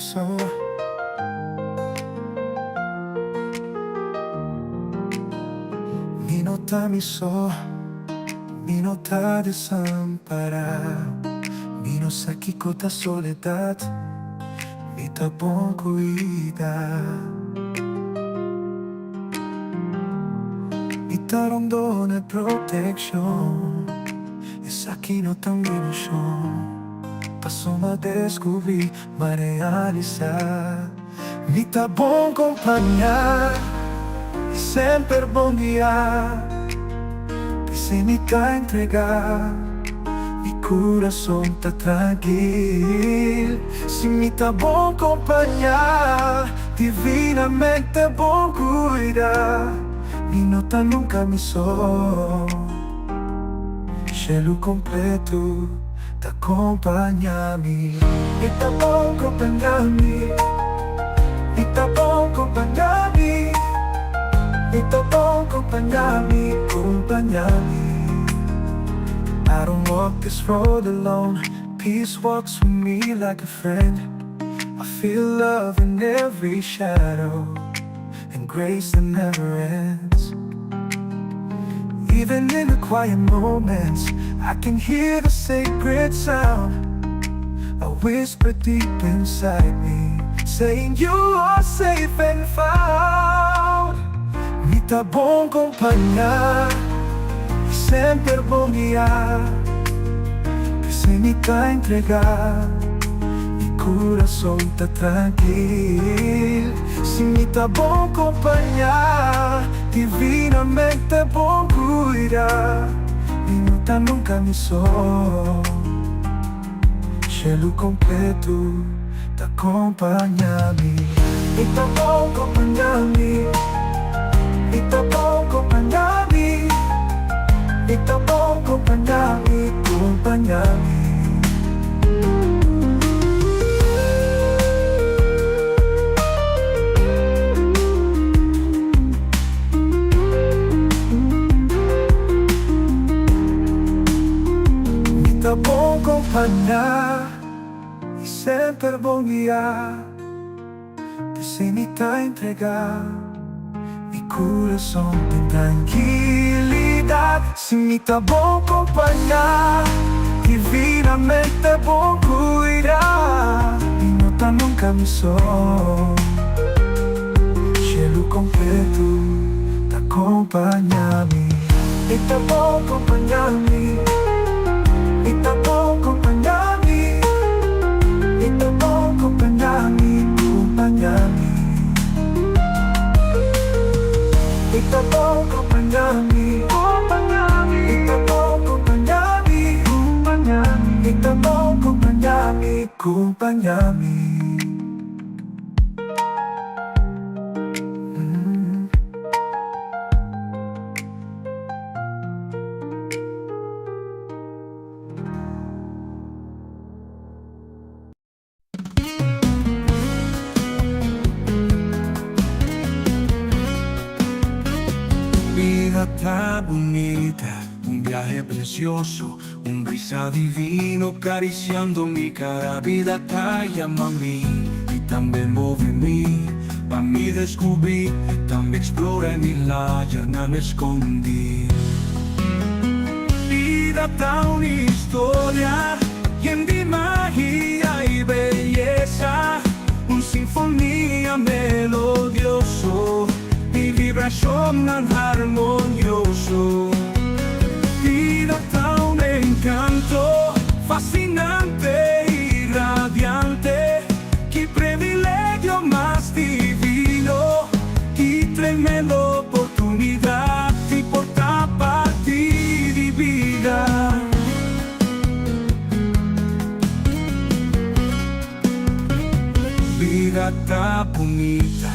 so. Mi no ta mi so, mi no ta desampará. Mi no sa kiko ta soledat, mi ta bon kuidá. Mi ta rondona e protekshon, esaki no ta un ilushon. Paso m'a deskubrí, m'a realisá. Mi ta bon kompañá i semper bon guiá. P'esei mi ta entregá, mi kurason ta trankil. Si mi ta bon kompañá, divinamente bon kuidá, mi no ta nunka mi so. Shelu kompletu ta kompañá mi. Mi ta bon kompañá mi, mi ta bon kompañá mi, mi ta bon kompañá mi, kompañá mi. I don't walk this road alone, peace walks with me like a friend. I feel love in every shadow and grace that never ends. Even in the quiet moments, I can hear the sacred sound. A whisper deep inside me, saying you are safe and found. Mi ta bon kompañá, i semper bon guiá. P'esei mi ta entregá, mi kurason ta trankil. Si mi ta bon kompañá, divinamente bon kuidá, mi no ta nunka mi so. Shelu kompletu ta kompañá mi. Mi ta bon kompañá mi, mi ta bon kompañá mi, mi ta bon kompañá mi, kompañá mi. Mi ta bon kompañá i semper bon guiá, p'esei mi ta entregá mi kurason den trankilidat. Si mi ta bon kompañá, divinamente bon kuidá, mi no ta nunka mi so. Shelu kompletu ta kompañá mi. Mi ta bon kompañá mi, mi ta bon kompañá mi, mi ta bon kompañá mi, kompañá mi. Mi ta bon kompañá mi, kompañá mi, mi ta bon kompañá mi, kompañá mi, mi ta bon kompañá mi, kompañá mi. Bida ta bunita, un biahe precioso, un brisa divino cariciando mi cara. Bida ta yama mi y tambe move mi, pa mi descubri y tambe explora e milagernan escondi. Bida ta un historia yen di magia y beyesa, un sinfonia melodioso y vibracionnan harmonioso. Bida ta un encanto fascinante y radiante, ki previlegio mas divino, ki tremendo oportunidad di por ta parti di bida. Bida ta bunita,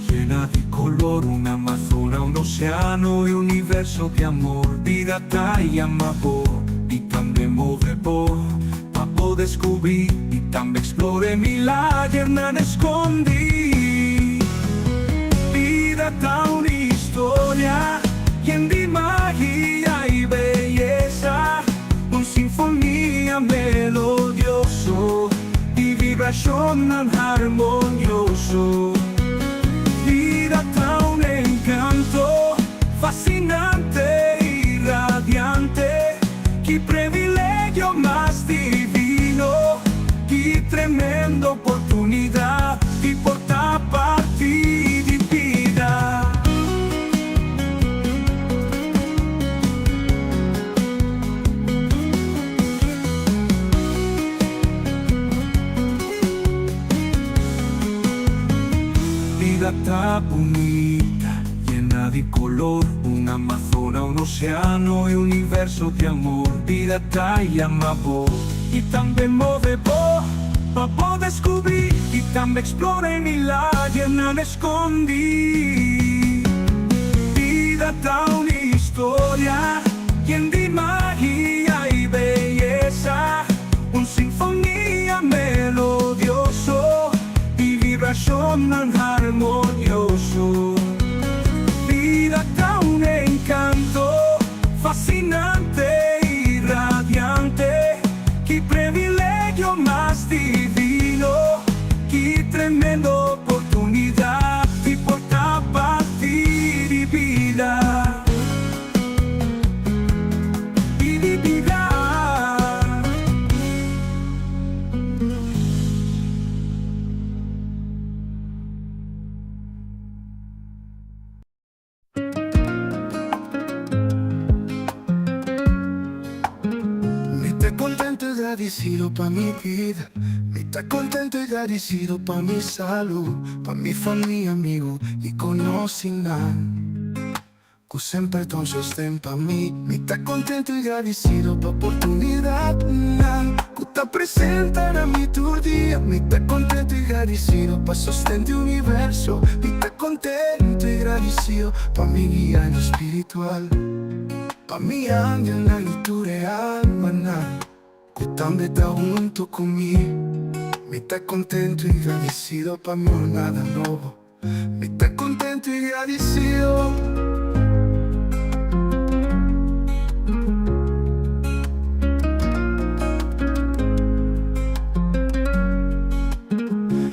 yena di color, un amazona, un oceano y universo di amor. Bida ta yama bo y tambe move bo pa bo descubri y tambe explora e milagernan escondi. Bida ta un historia yen di magia y beyesa, un sinfonia melodioso di vibracion. vibrashonnan harmonioso. Bida ta un enkanto fasinante i radiante. Ki previlegio mas divino, ki tremendo oportunidat di por ta parti di bida. Bida ta bunita, yena di kolor, un amazona, un oseano i universo di amor. Bida ta yama bo i tambe move bo pa bo deskubrí i tambe eksplorá e milagernan eskondí. Bida ta un historia yen di magia i beyesa, un sinfonia melodioso di vibrashonnan harmonioso. Bida ta un enkanto fasinante i radiante, ki previlegio mas divino, ki tremendo oportunidat di por ta parti di bida. Di bida. Mi ta contento y gradicido pa mi bida. Mi ta contento y gradicido pa mi salud, pa mi famia, amigo y conocinan cu semper ta un sosten pa mi. Mi ta contento y gradicido pa oportunidadnan cu ta presenta na mi tur dia. Mi ta contento y gradicido pa sosten di universo. Mi ta contento y gradicido pa mi guianan spiritual, pa mi angelnan y tur e almanan cu tambe ta hunto cu mi. Mi ta contento y gradicido pa mi jornada nobo. Mi ta contento y gradicido.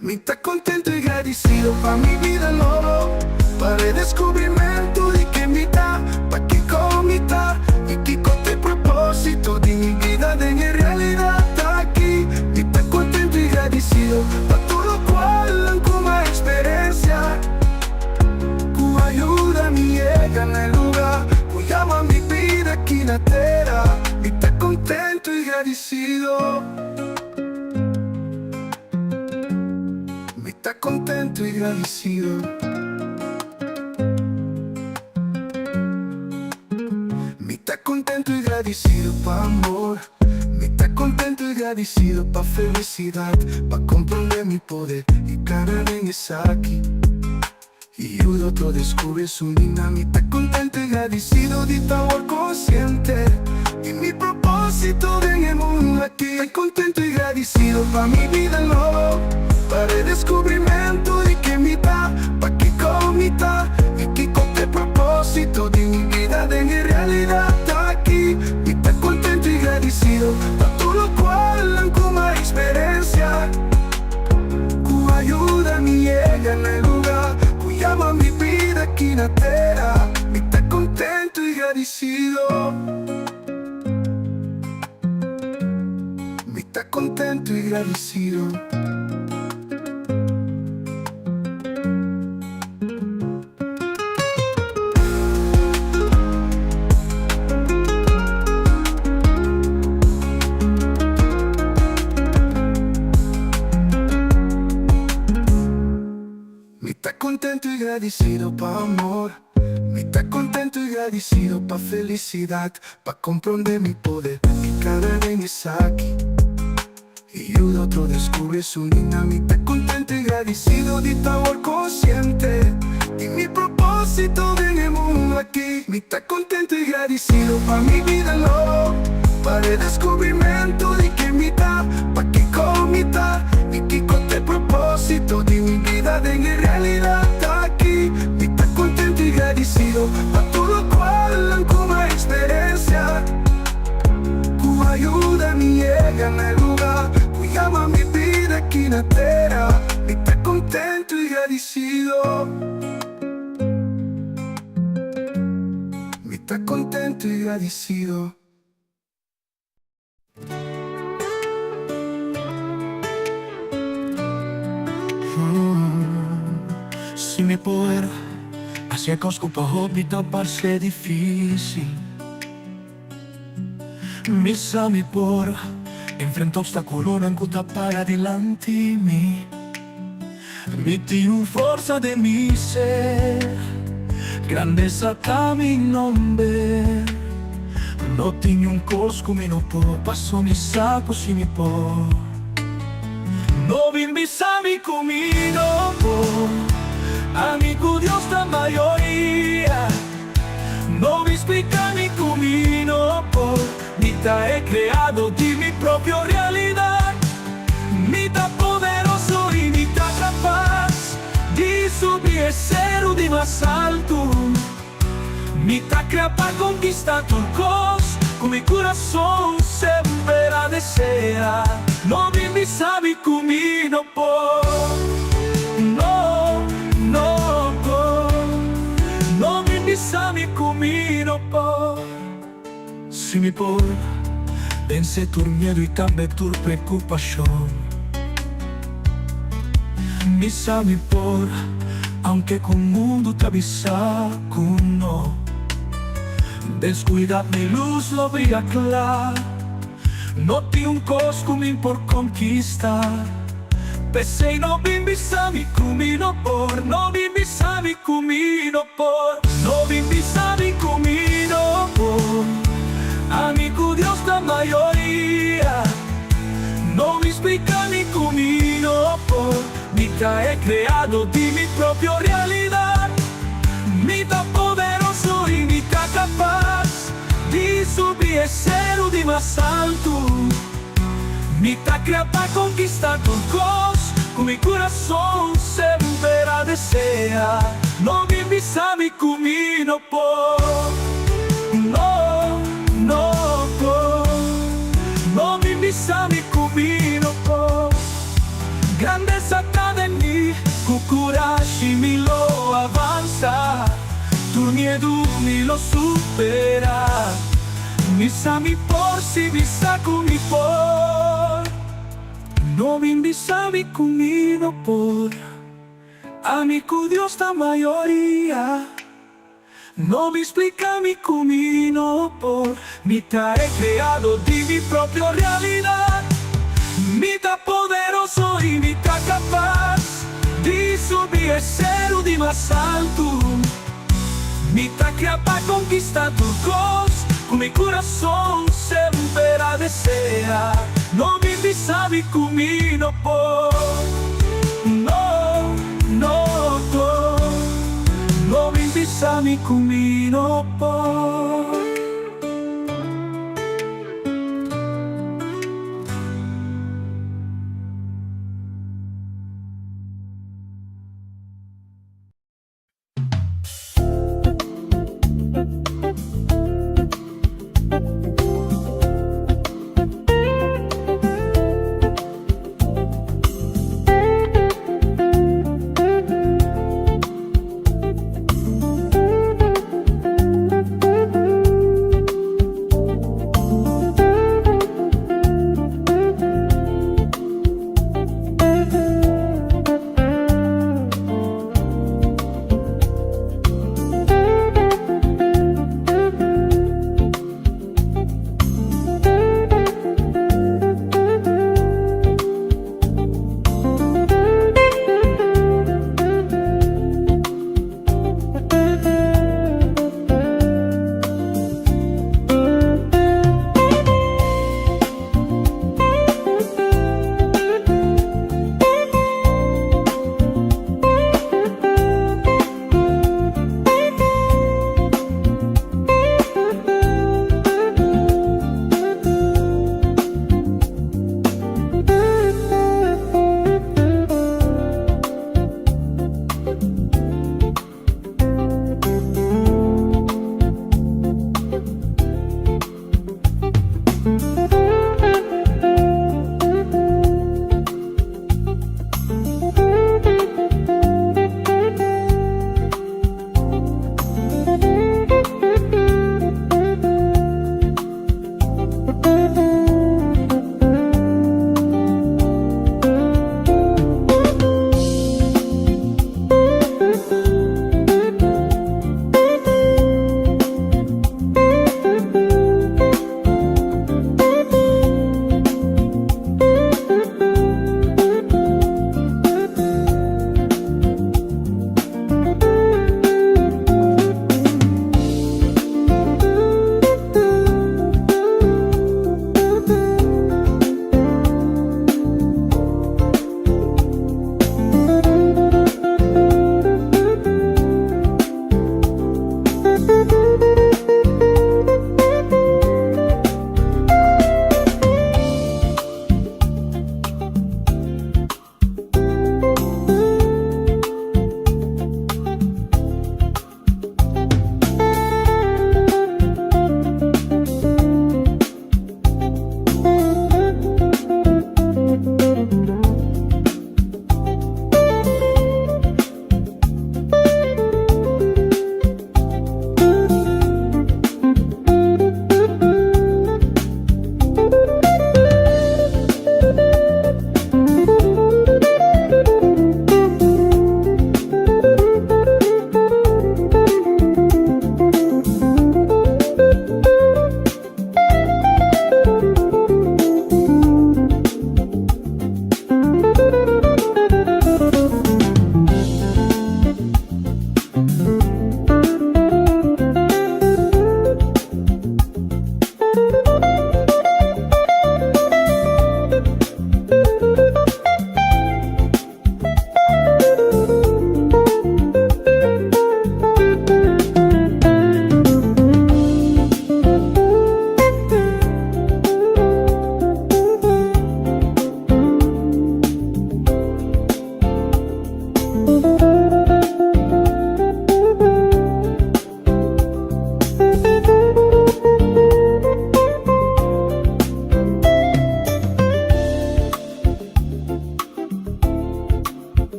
Mi ta contento y gradicido pa mi bida nobo, pa redescubrimento di ken mi ta, pa kico mi ta y kico ta e proposito di mi bida den e realidad aki. Mi ta contento y gradicido pa tur locual cu m'a experencia, cu a yuda mi yega na e luga cu yama mi bida aki na tera. Mi ta contento y gradicido. Mi ta contento y gradicido. Mi ta contento y gradicido pa amor. Mi ta contento y gradicido pa felicidad, pa comprende mi poder y cana den esaki y yuda otro descubri su nina. Mi ta contento y gradicido di ta awor consciente di mi proposito den e mundo aki. Ta contento y gradicido pa mi bida nobo, pa redescubrimento di ken mi ta, pa kico mi ta y kico ta e proposito di mi bida den e realidad aki. Mi ta contento y gradicido pa tur locual cu m'a experencia, cu a yuda mi yega na e luga cu yama mi bida aki na tera. Mi ta contento y gradicido. Mi ta contento y gradicido. Mi ta contento y gradicido pa amor. Mi ta contento y gradicido pa felicidad, pa comprende mi poder y cana den esaki y yuda otro descubri su nina. Mi ta contento y gradicido di ta awor consciente di mi proposito den e mundo aki. Mi ta contento y gradicido pa mi bida nobo, pa redescubrimento di ken mi ta, pa kico mi ta y kico ta e proposito di mi bida den e realidad aki. Mi ta contento y gradicido pa tur locual cu m'a experencia, cu a yuda mi yega na e luga cu yama mi bida aki na tera. Contento y gradisido. Si mi por hasi e kos ku pa hopi ta parse difísil, mi sa mi por enfrenta opstákulonan ku ta para dilanti mi. Mi tin un forsa den mi ser, grandesa ta mi nomber. No tin niun kos ku mi no por, paso mi sa ku si mi por. No bin bisa mi ku mi no por, ami ku Dios ta mayoria. No bin splika mi ku mi no por, mi ta e kreadó di mi propio realidat. Mi ta poderoso i mi ta kapas di subi e seru di mas altu. Mi ta krea pa konkistá tur kos ku mi kurason semper a deseá. No bin bisa mi ku mi no por, no, no por. No bin bisa mi ku mi no por. Si mi por vense tur miedu i tambe tur preokupashon. Mi sa mi por, aunke ku mundu ta bisa ku no. Den skuridat mi lus lo bria kla. No tin un kos ku mi por konkistá. P'esei no bin bisa mi ku mi no por, no bin bisa mi ku mi no por. No bin bisa mi ku mi no por, ami ku Dios ta mayoria. No bin splika mi ku mi no por, mi ta e kreadó di mi propio realidat. Mi ta poderoso i mi ta kapas di subi e seru di mas altu. Mi ta krea pa konkistá tur kos ku mi kurason semper a deseá. No bin bisa mi ku mi no por, no, no por. No bin bisa mi ku mi no por. Grandesa ta den mi, ku kurashi mi lo avansá. Tur miedu mi lo superá. Mi sa mi por, si mi sa ku mi por. No bin bisa mi ku mi no por. Ami ku Dios ta mayoria. No bin splika mi ku mi no por. Mi ta e kreadó di mi propio realidat. Mi ta poderoso i mi ta kapas di subi e seru di mas altu. Mi ta krea pa konkistá tur kos ku mi kurason semper a deseá. No bin bisa mi ku mi no por, no, no por. No bin bisa mi ku mi no por.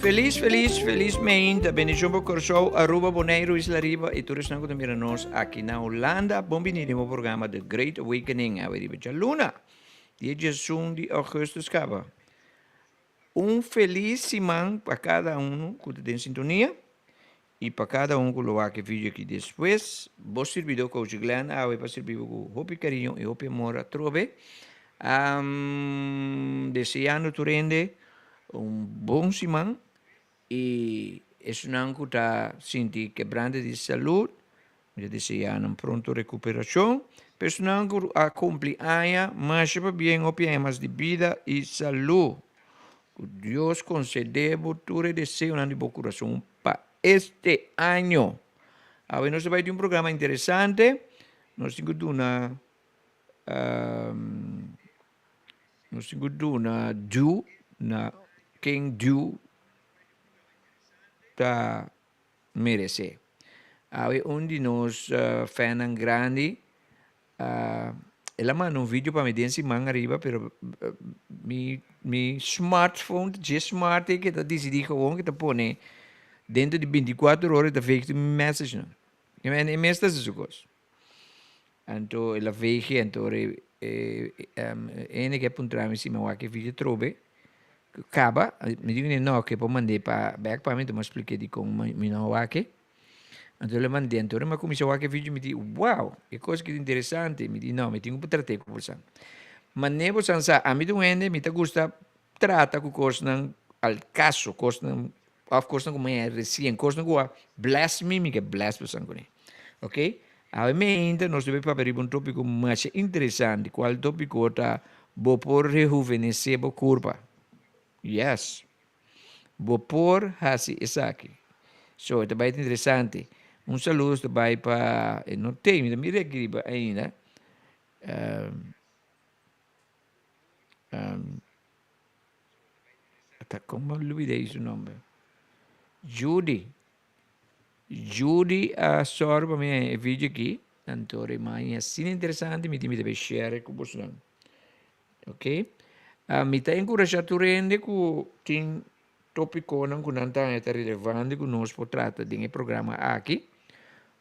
Felis, felis, felis meinta. Bendishon pa Kòrsou, Aruba, Boneiru, Isla Riba i tur esnan ku ta mira nos aki na Hulanda. Bon bini den bo programa The Great Awakening awe riba djaluna, dia diesun di ògùstùs kaba. Un felis siman pa kada unu ku ta den sintonia i pa kada un ku lo wak e video aki despues. Bo sirbidó Coach Glenn awe pa sirbi bo ku hopi kariño i hopi amor atrobe. Deseando tur hende un bon siman i esunnan ku ta sinti kebrante di salud mi ta desea nan pronto rekuperashon. Pa esunnan ku a kumpli aña masha pabien hopi aña mas di bida i salud. Ku Dios konsede bo tur e deseonan di bo kurason pa este año. Awe nos ta bai tin un programa interesante. Nos tin ku duna nos tin ku duna due na ken due ta meresé. Awe un di nos fannan grandi el a manda un video pa mi den siman ariba pero mi mi smartphone ta dje smart e ke ta disidí gewoon ke ta pone dentro di binti kuater ora e ta veeg tur mi messagenan. E mes ta hasi su kos. Anto el a veeg anto ora e hende ke a puntra mi si mi a wak e video atrobe kaba mi di kuné no ke por mand'é pa bek pa mi anto mi a splik'é dikon mi no a wak e. Anto el a mand'é anto ora mi a kuminsá wak e video mi di wow e kos aki ta interesante mi di no mi tin ku trat'é ku boso. Manera boso sa ami ta un hende mi ta gusta trata ku kosnan al kaso kosnan òf kosnan ku mi a resien kosnan ku a bless mi mi ke bless boso kuné ok. Awe meinta nos debe papia riba un tópiko masha interesante kual tópiko ta bo por rehuvenesé bo kurpa yes. Bo por hasi esaki. So e ta bai ta interesante. Un saludos ta bai pa e no tei mi ta mira aki riba ainda. Ata como lubida su nomber. Judy. Judy a sòru pa mi e video aki. Anto Remai asina interesante mi tin mi ta bai share ku bosonan. Ok. Mi ta enkurashá tur hende ku tin tópikonan ku nan ta haña ta relevante ku nos por trata den e programa aki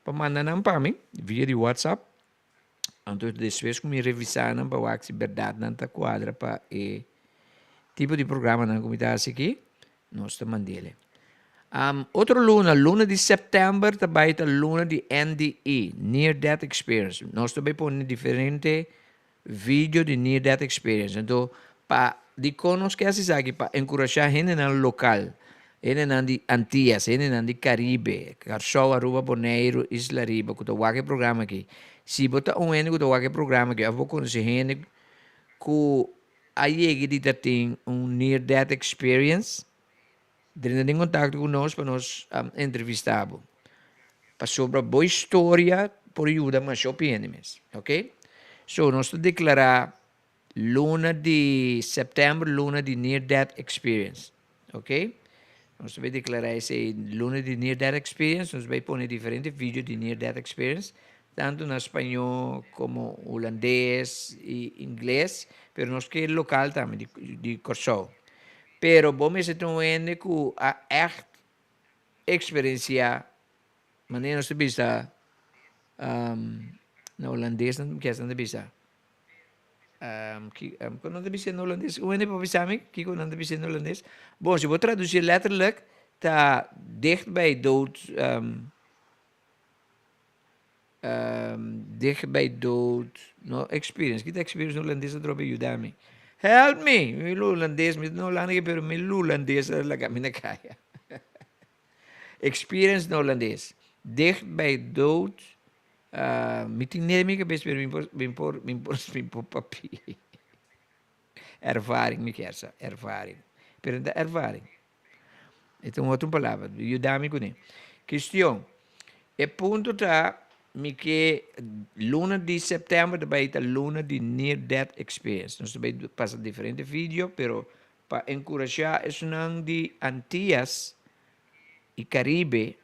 pa manda nan pa mi via di WhatsApp. Anto despues ku mi revisá nan pa wak si bèrdat nan ta kuadra pa e tipo di programanan ku mi ta hasi aki, nos ta mand'el. Otro luna, luna di sèptèmber ta bai ta luna di NDE, Near Death Experience. Nos ta bai pone diferente Video di Near Death Experience. Anto, pa dikon nos ke hasi esaki? Pa enkurashá hendenan lokal, hendenan di Antias, hendenan di Karibe, Kòrsou, Aruba, Boneiru, Isla Riba ku ta wak e programa aki. Si bo ta un hende ku ta wak e programa aki òf bo konosé hende ku a yega di ta tin un Near Death Experience, drenta den kontakto ku nos pa nos entrevistá bo. Pasobra bo historia por yuda masha hopi hende mes, ok. So nos ta deklará luna di sèptèmber luna di Near Death Experience, ok. Nos ta bai deklará esei luna di Near Death Experience, nos bai pone diferente video di Near Death Experience, tantu na spañó komo hulandes i ingles, pero nos ke lokal tambe di di Kòrsou. Pero bo mester ta un hende ku a ègt Eksperensiá, manera nos ta bisa na hulandes nan kias nan ta bisa kon nan ta bisa na hulandes? Un hende por bisa mi kiko nan ta bisa na hulandes? Bon si bo tradusi letterlijk ta dicht bij dood dicht bij dood no experience kita experience na hulandes ta trobe yuda mi help me mi hulandes mi ta na hulanda pero mi hulandes a laga mi na kaya experience na hulandes dicht bij dood mi tin nere mi kabes pero mi por mi por mi por mi por papia ervaring mi kier sa ervaring pero no ta ervaring. E ta un otro palabra. Yuda mi kuné. Kestion, E punto ta mi ke luna di sèptèmber ta bai ta luna di Near Death Experience. Nos ta bai pasa diferente video, pero pa enkurashá esunnan di Antias i Karibe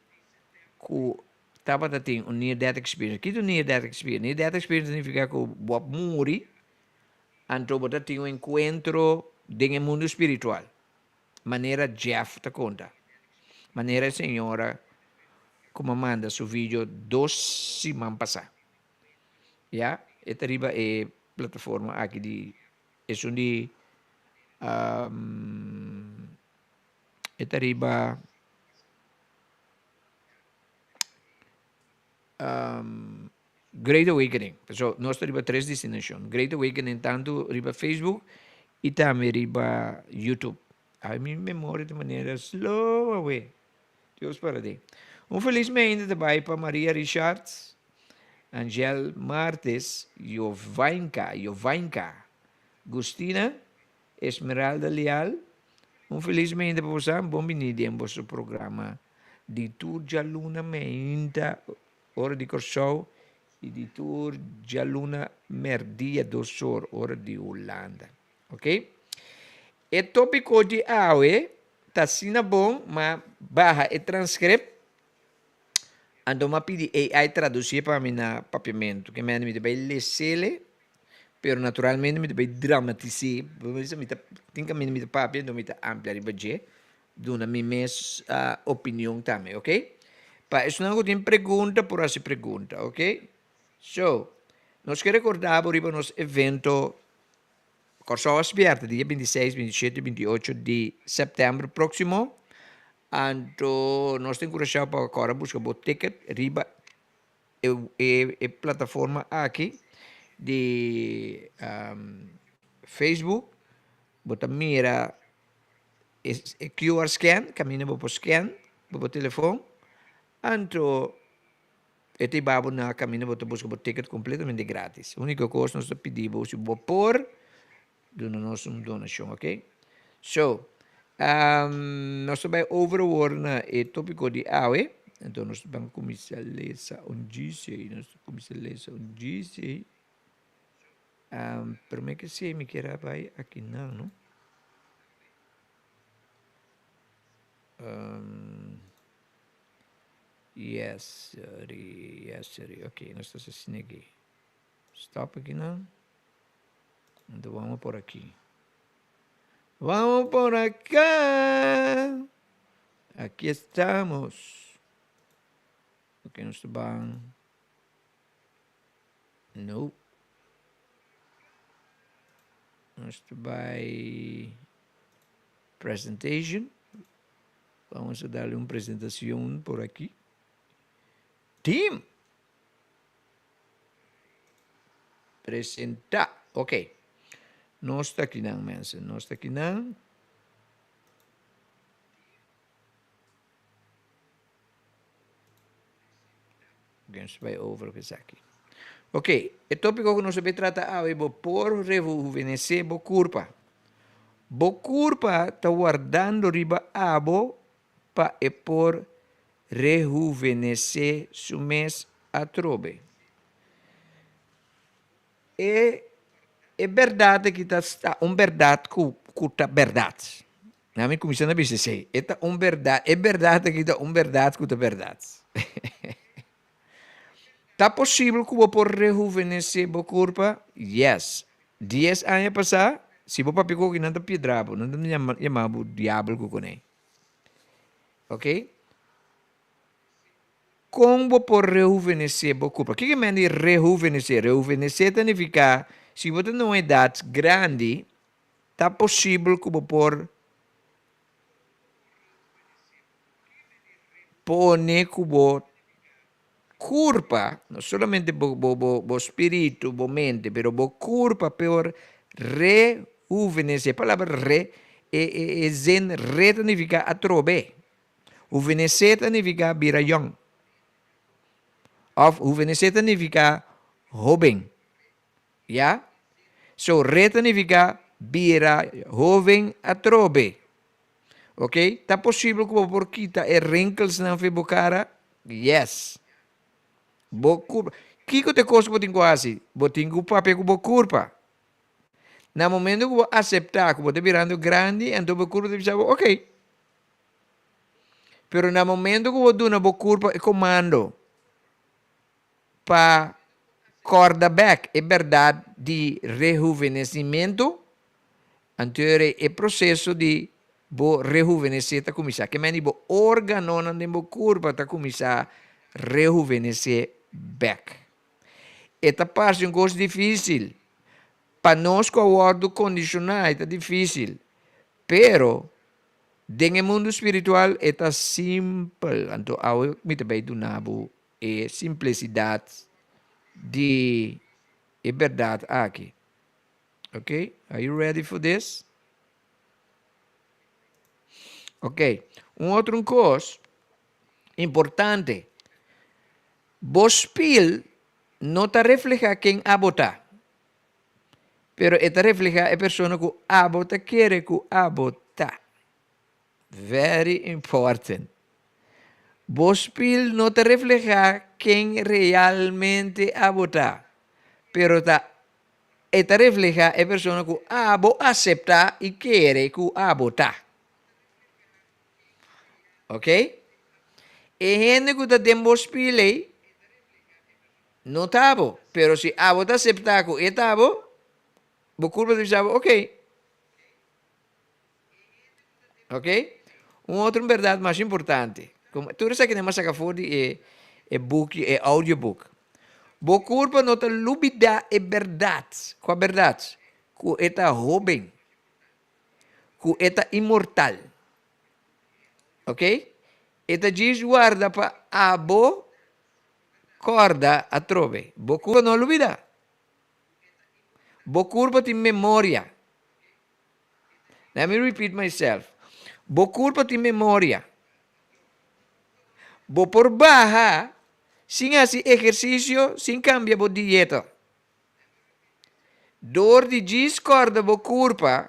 ku tabata tin un Near Death Experience. Kiko ta un Near Death Experience? Near Death Experience ta nifiká ku bo a muri, anto bo ta tin un enkuentro den e mundu spiritual. Manera Jeff ta konta. Manera e señora ku mi a manda su video dos siman pasá. Ya, e ta riba e plataforma aki di esun di e ta riba Great Awakening. Pasobra nos ta riba tres destinashon. Great Awakening tantu riba Facebook i tambe riba YouTube. Ai mi memoria ta manera slow awe. Dios para den. Un felis meinda ta bai pa Maria Richards, Angel Martes, Jovanka, Jovanka, Gustina, Esmeralda Leal. Un felis meinda pa boso. Bon bini den boso programa di tur djaluna meinda ora di Kòrsou i di tur djaluna mèrdia dos or ora di Hulanda. Ok. E tópiko di awe ta asina bon, m'a baha e transkrip, anto m'a pidi AI tradusié pa mi na papiamentu. Ke mende mi ta bai les'ele, pero naturalmente mi ta bai dramatis'é. Mi ta tin kaminda mi ta papia, anto mi ta amplia riba dje, duna mi mes opinion tambe, ok. Pa esnan ku tin pregunta por hasi pregunta, ok. So, nos ke rekordá bo riba nos evento Kòrsou a spièrta dia bintiseis, bintishete i bintiocho di sèptèmber próksimo. Anto nos ta enkurashá pa kòrda buska bo ticket riba e plataforma aki di Facebook. Bo ta mira e QR scan, kaminda bo por scan ku bo telefòn. Anto E ta hiba bo na kaminda bo ta buska bo ticket kompletamente gratis. Uniko kos nos ta pidi bo si bo por duna nos un donashon, ok? So, nos ta bai over awor na e topiko di awe. Enton nos ta ban kuminsá lesa un djisei, nos ta kuminsá lesa un djisei. Promé ke esei mi kier a bai akinan, no? Yes sirri, yes sirri. Ok, nos ta asina aki. Stop aki nan. Anto vamos por aki. Vamos por acá. Aquí estamos. Ok, nos ta ban. No. Nos ta bai presentation. Vamos a darle un presentacion por aki. Team! Presenta. Ok. Nos ta akinan, mensen. Nos ta akinan. Nos bai over ku esaki. Ok, e tópiko ku nos a bai trata awe, bo por rehuvenesé bo kurpa. Bo kurpa ta wardando riba abo pa e por rehuvenesé su mes atrobe. E e bèrdat aki ta un bèrdat ku ku ta bèrdat. Na mi kuminsá na bisa esei. E ta un bèrdat, e bèrdat aki ta un bèrdat ku ta bèrdat. Ta posibel ku bo por rehuvenesé bo kurpa? Yes. Dies aña pasá, si bo papia ku oki nan ta piedra bo, nan ta yama bo diabel ku kuné. Ok? Kon bo por rehuvenesé bo kurpa? Kiko men di rehuvenesé? Rehuvenesé ta nifiká si bo ta na un edat grandi, Ta posibel ku bo por pone ku bo kurpa, no solamente bo bo bo bo spiritu, bo mente, pero bo kurpa por rehuvenesé. E palabra re, e e e zin re ta nifiká atrobe. Huvenesé ta nifiká bira yòn. Òf huvenesé ta nifiká hóben. Ya. So re ta nifica bira hoven atrobe. Ok, ta posibel cu bo por kita e wrinklesnan for bo cara? Yes. Bo curpa. Kico ta e cos cu bo tin cu haci? Bo tin cu papia cu bo curpa. Na momento cu bo acepta cu bo ta birando grandi, anto bo curpa ta bisa bo, ok. Pero na momento cu bo duna bo curpa e comando Pa kòrda bèk e bèrdat di rehuvenesimentu, anto e proseso di Bo rehuvenesé ta kuminsá. Ke meni bo órganonan den bo kurpa ta kuminsá rehuvenesé bèk. E ta parse un kos difísil. Pa nos ku a wòrdu kondishoná e ta difísil. Pero den e mundu spiritual e ta simpel. Anto awe mi ta bai duna bo e simplesidat di e bèrdat aki. Ok, are you ready for this? Ok, un otro un kos importante. Bo spiel no ta refleha ken abo ta, pero e ta refleha e persona ku abo ta kere ku abo ta. Very important. Bo spiel no ta refleha ken realmente abo ta, pero ta E ta reflehá e persona ku abo aseptá i kere ku abo ta. Ok? E hende ku ta den bo spil ei no ta abo, pero si abo ta aseptá ku e ta abo, bo kurpa ta bisa abo, ok. Ok? Un otro bèrdat mas importante, tur esaki nan a saka for di e e buki, e audiobook. Bo kurpa no ta lubidá e bèrdat. Kua bèrdat? Ku e ta hóben, ku e ta inmortal. Ok? E ta djis warda pa abo kòrda atrobe. Bo kurpa no lubidá. Bo kurpa tin memoria. Let me repeat myself. Bo kurpa tin memoria. Bo por baha sin hasi ehersisio, sin kambia bo dieta. Dor di djis kòrda bo kurpa,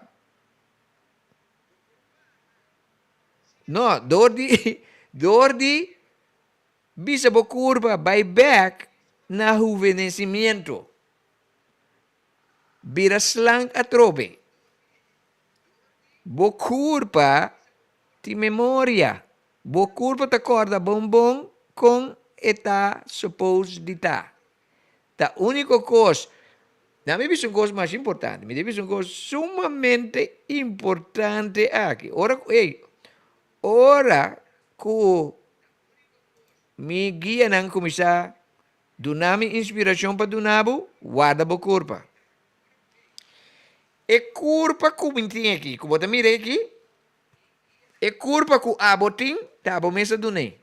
no, dor di, dor di bisa bo kurpa bai bèk na huvenesimiento. Bira slank atrobe. Bo kurpa tin memoria. Bo kurpa ta kòrda bon bon kon e ta suppose di ta. Ta úniko kos, na mi bisa un kos mas importante, mi ta bisa un kos sumamente importante aki. Ora ku, ey, ora ku mi guianan kuminsá Duna mi inspirashon pa duna bo, warda bo kurpa. E kurpa ku mi tin aki, ku bo ta mira aki, e kurpa ku abo tin, ta abo mes a dun'é.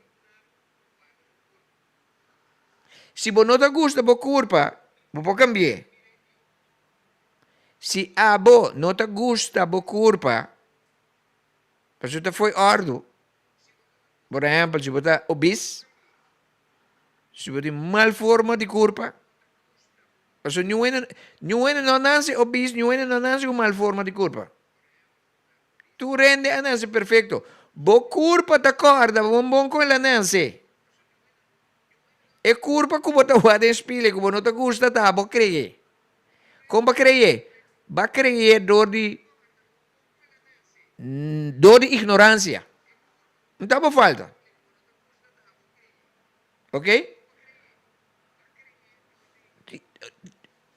Si bo no ta gusta bo kurpa, bo por kambi'é. Si abo no ta gusta bo kurpa, pasobra ta fo'i òrdu, por ehèmpel, si bo ta obes, Si bo tin mal forma di kurpa, pasobra niun hende, niun hende no a nase obes, niun hende no a nase ku mal forma di kurpa. Tur hende a nase perfekto. Bo kurpa ta kòrda bon bon kon el a nase. E kurpa ku bo ta wak den spil ku bo no ta gusta ta bo kree. Kon bo a kree? Bo a kree dor di dor di ignoransia. No ta bo falta. Ok?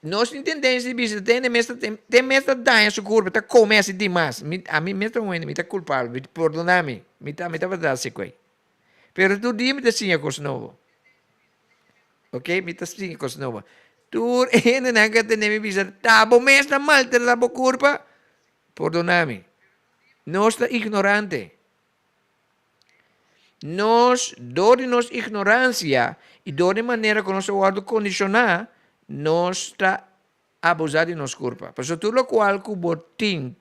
Nos tin tendencia di bisa, ten mes ta, ten mes ta daña su curpa, ta come así dimas. Mi, a mi mes ta un hende, mi ta culpable, mi, perdona mi, mi ta, mi tabata haci koe. Pero tur dia mi ta siña cos nobo. Ok? Mi ta siña cos nobo. Tur e hendenan cu a tende mi bisa, ta bo mes ta maltrata bo curpa, pordona mi. Nos ta ignorante. Nos, dor di nos ignoransia i dor di manera ku nos a wòrdu kondishoná, nos ta abusá di nos kurpa. Pasobra tur lokual ku bo tin,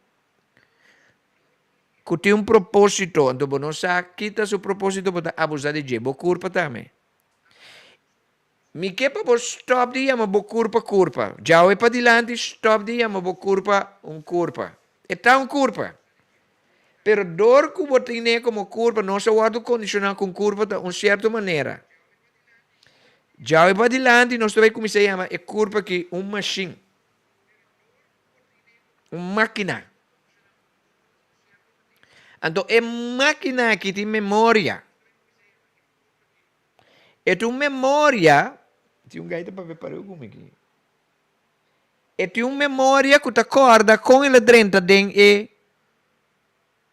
ku tin un propósito, anto bo no sa ki ta su propósito, bo ta abusá di dje, bo kurpa tambe. Mi ke pa bo stòp di yama bo kurpa kurpa. Djawe padilanti stòp di yama bo kurpa un kurpa. E ta un kurpa. Pero dor ku bo tine komo kurpa, nos a wòrdu kondishoná ku un kurpa ta un sierto manera. Djawe padilanti nos ta bai kuminsá yama e kurpa aki un mashin, un mákina. Anto e mákina aki tin memoria. E tin un memoria, tin un gaita papia pareu ku mi aki. E tin un memoria ku ta kòrda kon el a drenta den e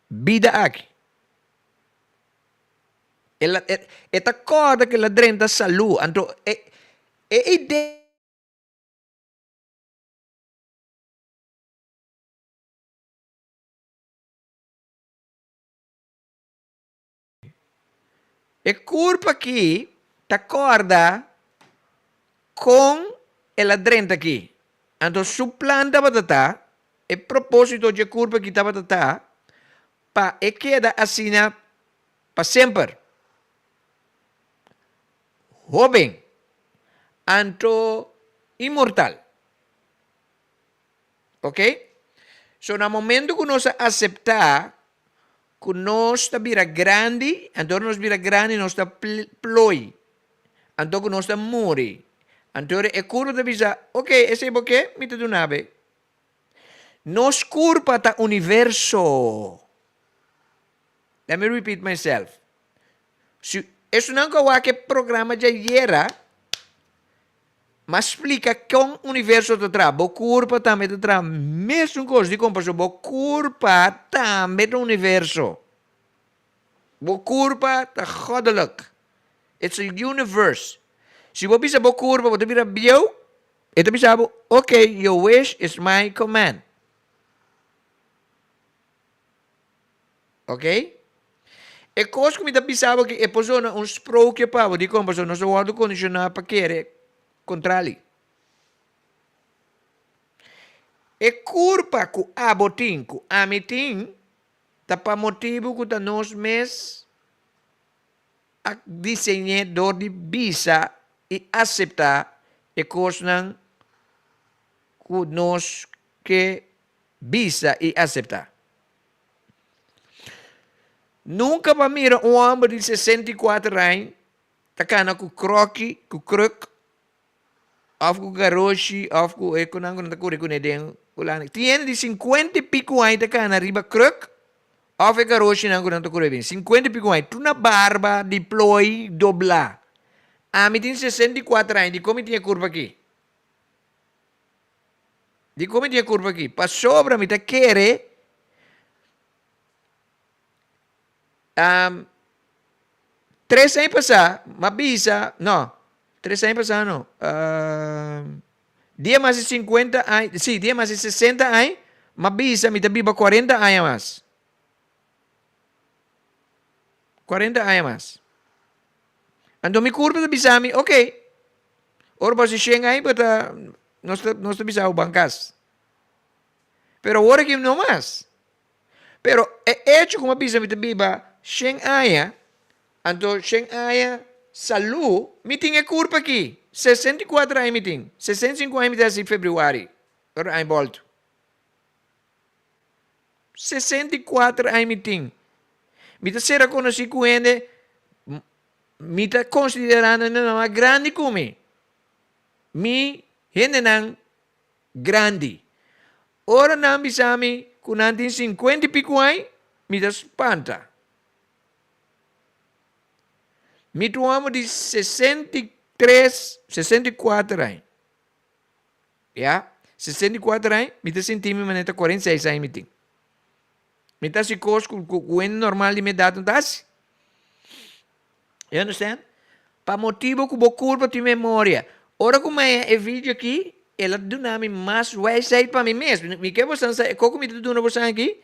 bida aki. El a, e ta kòrda ku el a drenta salú. Anto e e idea. E kurpa aki ta kòrda kon el a drenta aki. Anto su plan tabata ta, e propósito dje kurpa aki tabata ta, pa e keda asina pa semper. Hóben, anto inmortal. Ok? So na momento ku nos a aseptá ku nos ta bira grandi, anto ora nos bira grandi nos ta ploi, anto ku nos ta muri. Anto ora e kurpa ta bisa, ok, esei bo ke, mi ta duna bo. Nos kurpa ta universo. Let me repeat myself. Si esunnan ku a wak e programa djayera, M'a splika kon universo ta traha. Bo kurpa tambe ta traha mesun kos. Dikon? Pasobra bo kurpa tambe ta universo. Bo kurpa ta goddelijk. It's a universe. Si bo bisa bo kurpa bo ta bira bieu, e ta bisa bo, ok, your wish is my command. Ok? E kos ku mi ta bisa bo aki e por zona un sprookje pa bo. Dikon? Pasobra nos a wòrdu kondishoná pa kere kontrali. E kurpa ku abo tin, ku ami tin, ta pa motibu ku ta nos mes a diseñ'é dor di bisa i aseptá e kosnan ku nos ke bisa i aseptá. Nunka bo a mira un hòmber di 64 aña ta kana ku kroki, ku kruk, òf ku garoshi, òf ku e kunan ku nan ta kore kuné den Hulanda. Tin hende di sinkuenta i piku aña ta kana riba kruk òf e garoshinan ku nan ta kore bin. Sinkuenta i piku aña, tur na barba di ploi doblá. Ami tin 64 aña, dikon mi tin e kurpa aki? Dikon mi tin e kurpa aki? Pasobra mi ta kere tres aña pasá m'a bisa, no, tres aña pasá no, dia mas di sinkuenta aña, sí, dia mas di sesenta aña, m'a bisa mi ta biba kuarenta aña mas. Kuarenta aña mas. Anto mi kurpa ta bisa mi, ok, ora bo hasi shen aña bo ta, nos ta, nos ta bisa bo ban kas. Pero awor aki no mas. Pero e echo ku mi a bisa mi ta biba shen aña, anto shen aña salú, mi tin e kurpa aki. 64 aña mi tin, 65 aña mi ta hasi febrüari, ora aña bòltu. 64 aña mi tin. Mi ta sera konosí ku hende, mi ta konsiderá nan nan mas grandi ku mi. Mi hendenan grandi. Ora nan bisa mi ku nan tin sinkuenta i piku aña, mi ta spanta. Mi ta un hòmber di 63, 64 aña. Ya, 64 aña, mi ta sinti mi manera ta 46 aña mi tin. Mi ta hasi kos ku ku hende normal di mi edat no ta hasi. You understand? Pa motibu ku bo kurpa tin memoria. Ora ku mi haña e video aki, el a duna mi mas wijsheid pa mi mes. Mi ke bosan sa e kos ku mi ta duna bosan aki,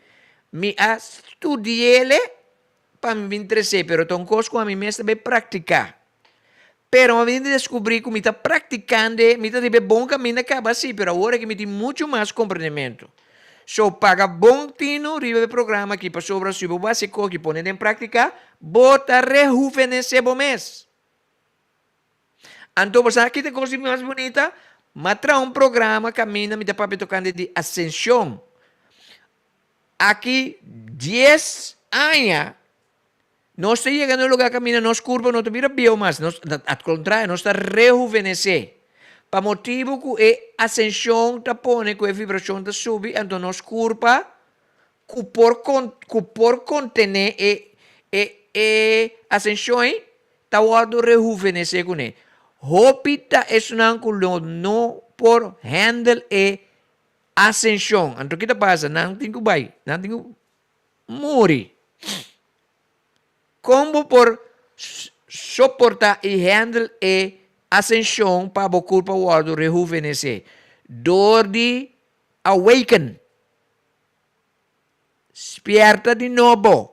mi a studi'el pa mi bin trese, pero ta un kos ku ami mes ta bay praktiká. Pero mi a bin deskubrí ku mi ta praktikando e, mi ta riba e bon kaminda kaba sí, pero awor aki mi tin muchu mas komprendementu. So, paga bon tinu riba e programa aki pasobra si bo basa e kos i pone den práktika, bo ta rehuvenesé bo mes. Anto bo sa ki ta e kos di mas bunita? Mi a traha un programa kaminda mi ta papia tokante di asenshon. Aki dies aña Nos ta yega na un lugá kaminda nos kurpa no ta bira bieu mas, nos, al kontrario, nos ta rehuvenesé. Pa motibu ku e asenshon ta pone ku e vibrashon ta subi, anto nos kurpa ku por ku por kontené e e e asenshon ei ta wòrdu rehuvenesé kuné. Hopi ta esunnan ku lo no por handle e asenshon. Anto ki ta pasa? Nan tin ku bai, nan tin ku. muri. Kon bo por soportá i handle e asenshon pa bo kurpa wòrdu rehuvenesé? Dor di awaken. Spièrta di nobo.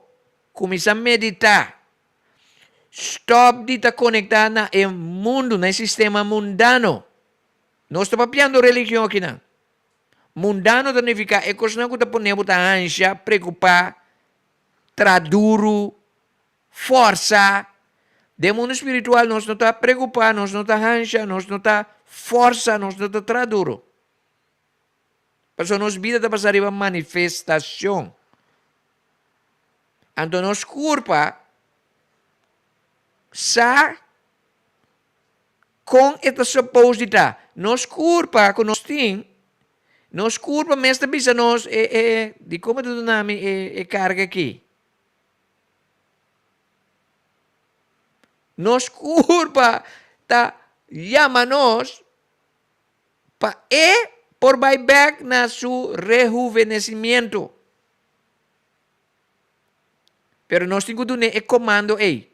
Kuminsá meditá. Stòp di ta konektá na e mundu, na e sistema mundano. Nos ta papiando religion akinan. Mundano ta nifiká e kosnan ku ta pone bo ta ansha, preokupá, traha duru, fòrsa. Den mundu spiritual nos no ta preokupá, nos no ta hansha, nos no ta fòrsa, nos no ta traha duru. Pasobra nos bida ta basá riba manifestashon. Anto nos kurpa sa kon e ta supos di ta. Nos kurpa ku nos tin, nos kurpa mes ta bisa nos, e, e, dikon bo ta duna mi e, e karga aki? Nos kurpa ta yama nos pa e por bai bek na su rehuvenecimiento. Pero nos tin ku dun'é e komando ei.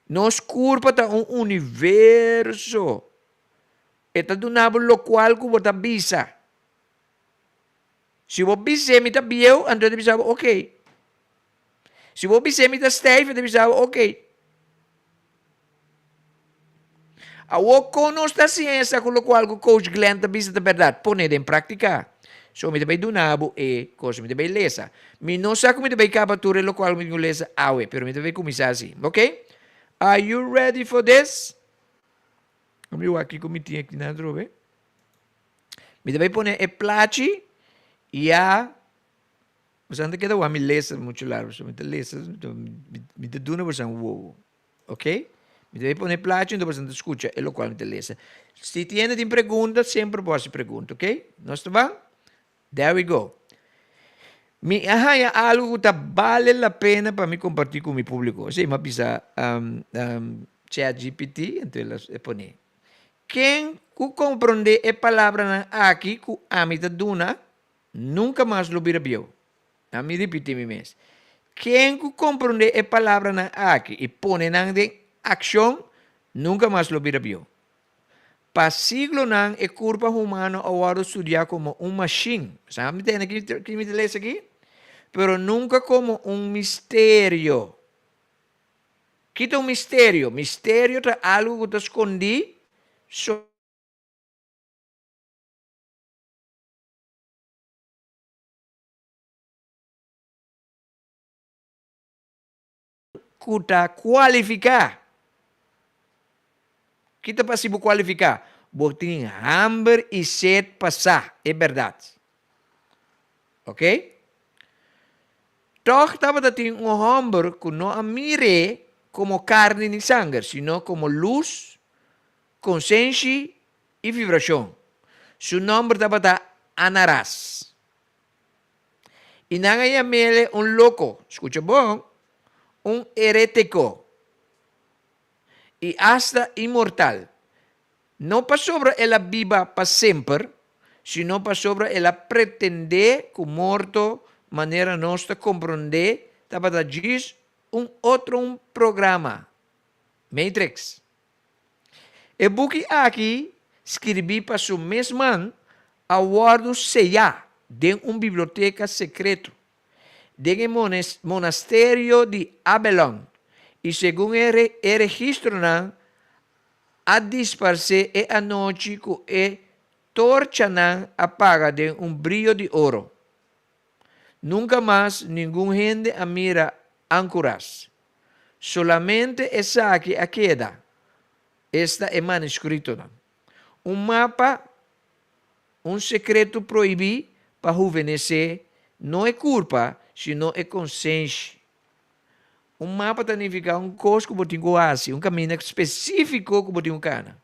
Nos kurpa ta un universo. E ta duna bo lokual ku bo ta bisa. Si bo bis'é mi ta bieu, anto e ta bisa bo oké. Si bo bis'é mi ta stijf, e ta bisa bo oké. Awor kon nos ta siña esa ku lokual ku Coach Glenn ta bisa ta bèrdat? Pone den práktika. So mi ta bai duna bo e kos, mi ta bai lesa. Mi no sa ku mi ta bai kaba tur e lokual ku mi tin ku lesa awe, pero mi ta bai kuminsá si. Oké? Are you ready for this? Mi wak kiko mi tin aki nan atrobe. Mi ta bai pone e plachi ya. Boso ta keda wak mi lesa muchu largu, so mi ta lesa, mi ta duna boso wowo. Ok? Mi ta bai pone e plachi enton boso ta skucha e lokual mi ta lesa. Si tin hende tin pregunta, semper bo hasi pregunta, ok? Nos ta ban? There we go. Mi a haña algu ku ta bale la pena pa mi kompartí ku mi públiko. Esei mi a bisa ChatGPT, enton el a pone, Ken ku komprondé e palabranan aki ku ami ta duna, nunka mas lo bira bieu. Ami ripití mi mes, Ken ku komprondé e palabranan aki i pone nan den akshon, nunka mas lo bira bieu. Pa siglonan e kurpa humano a wòrdu studiá komo un mashin, sa mi tende ki mi ta lesa aki? Pero nunka komo un misterio. Ki ta un misterio? Misterio ta algu ku ta skondí so. Ku ta kualifiká. Ki ta pa si bo kualifiká? Bo tin hamber i set pa sa e bèrdat. Oke? Tòg tabata tin un hòmber ku no a mir'é komo karni ni sanger, sino komo lus, konsenshi i vibrashon. Su nòmber tabata Anaras. I nan a yam'el un loko, skucha bon, un erétiko i asta inmortal, no pasobra el a biba pa semper, sino pasobra el a pretendé ku morto manera nos ta komprondé tabata djis un otro un programa, Matrix. E buki aki, skirbí pa su mes man, a wòrdu seyá den un biblioteka sekreto den e monasterio di Abelon i segun e registronan a disparsé e anochi ku e torchanan a paga den un brio di oro. Nunka mas ningun hende a mira Ankuras. Solamente esaki a keda, esta e manuskritonan. Un mapa, un sekreto prohibí pa huvenesé no e kurpa, sino e konsenshi. Un mapa ta nifiká un kos ku bo tin ku hasi, un kaminda spesífiko ku bo tin ku kana.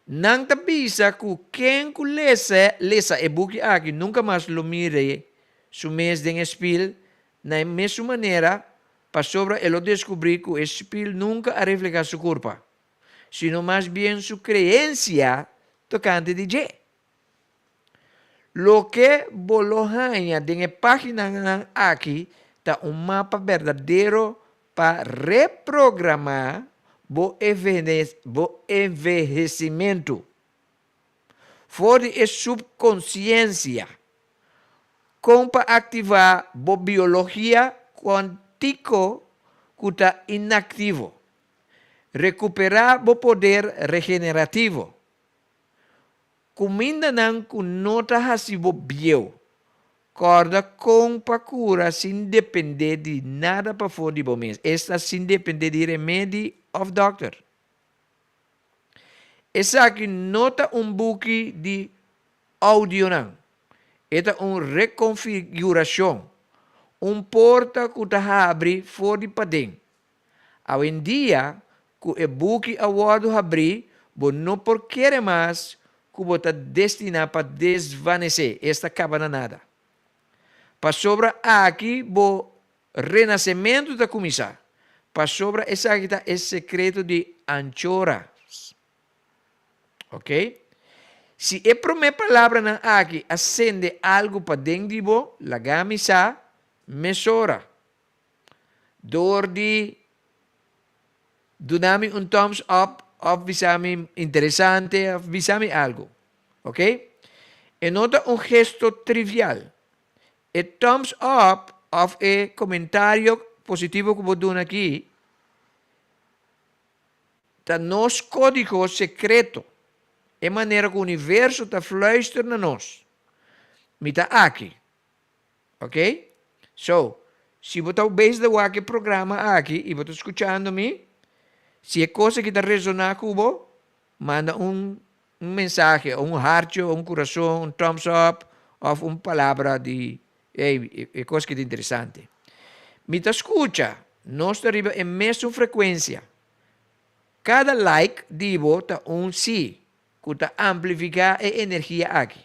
Nan ta bisa ku ken ku lesa lesa e buki aki nunka mas lo mira su mes den e spil na e mesun manera, pasobra e lo deskubrí ku e spil nunka a reflehá su kurpa, sino mas bien su kreensia tokante di dje. Loke bo lo haña den e páginanan aki ta un mapa berdadero pa reprogramá bo envehesimentu for di e subkonsiensia, kon pa aktivá bo biologia kuantiko ku ta inaktivo, rekuperá bo poder regenerativo, Kumindanan ku no ta hasi bo bieu. Kòrda kon pa kura sin dependé di nada pafó di bo mes, esta sin dependé di remedi òf dòkter. Esaki no ta un buki di oudionan. E ta un rekonfigurashon, un porta ku ta habri for di paden. Awendia ku e buki a wòrdu habrí, bo no por kere mas ku bo ta destiná pa desvanesé, esta kaba na nada. Pasobra aki bo renasementu ta kuminsá, pasobra esaki ta e sekreto di anchora. Ok? Si e promé palabranan aki a sende algu paden di bo, laga mi sa mesora. Door di duna mi un thumbs up of bisa mi interesante of bisa mi algo. Ok? E no ta un gesto trivial. E thumbs up of e comentario positivo cu bo duna aki ta nos codigo secreto. E manera cu universo ta fluister na nos. Mi ta aki. Ok? So, si bo ta bezig ta wak e programa aki i bo ta skuchando mi, si e kos aki ta resoná ku bo, manda un un mensahe, un hartje, un kurason, un thumbs up òf un palabra di ey, e kos aki ta interesante. Mi ta skucha, nos ta riba e mesun frekuensia. Kada like di bo ta un sí ku ta amplifiká e energia aki.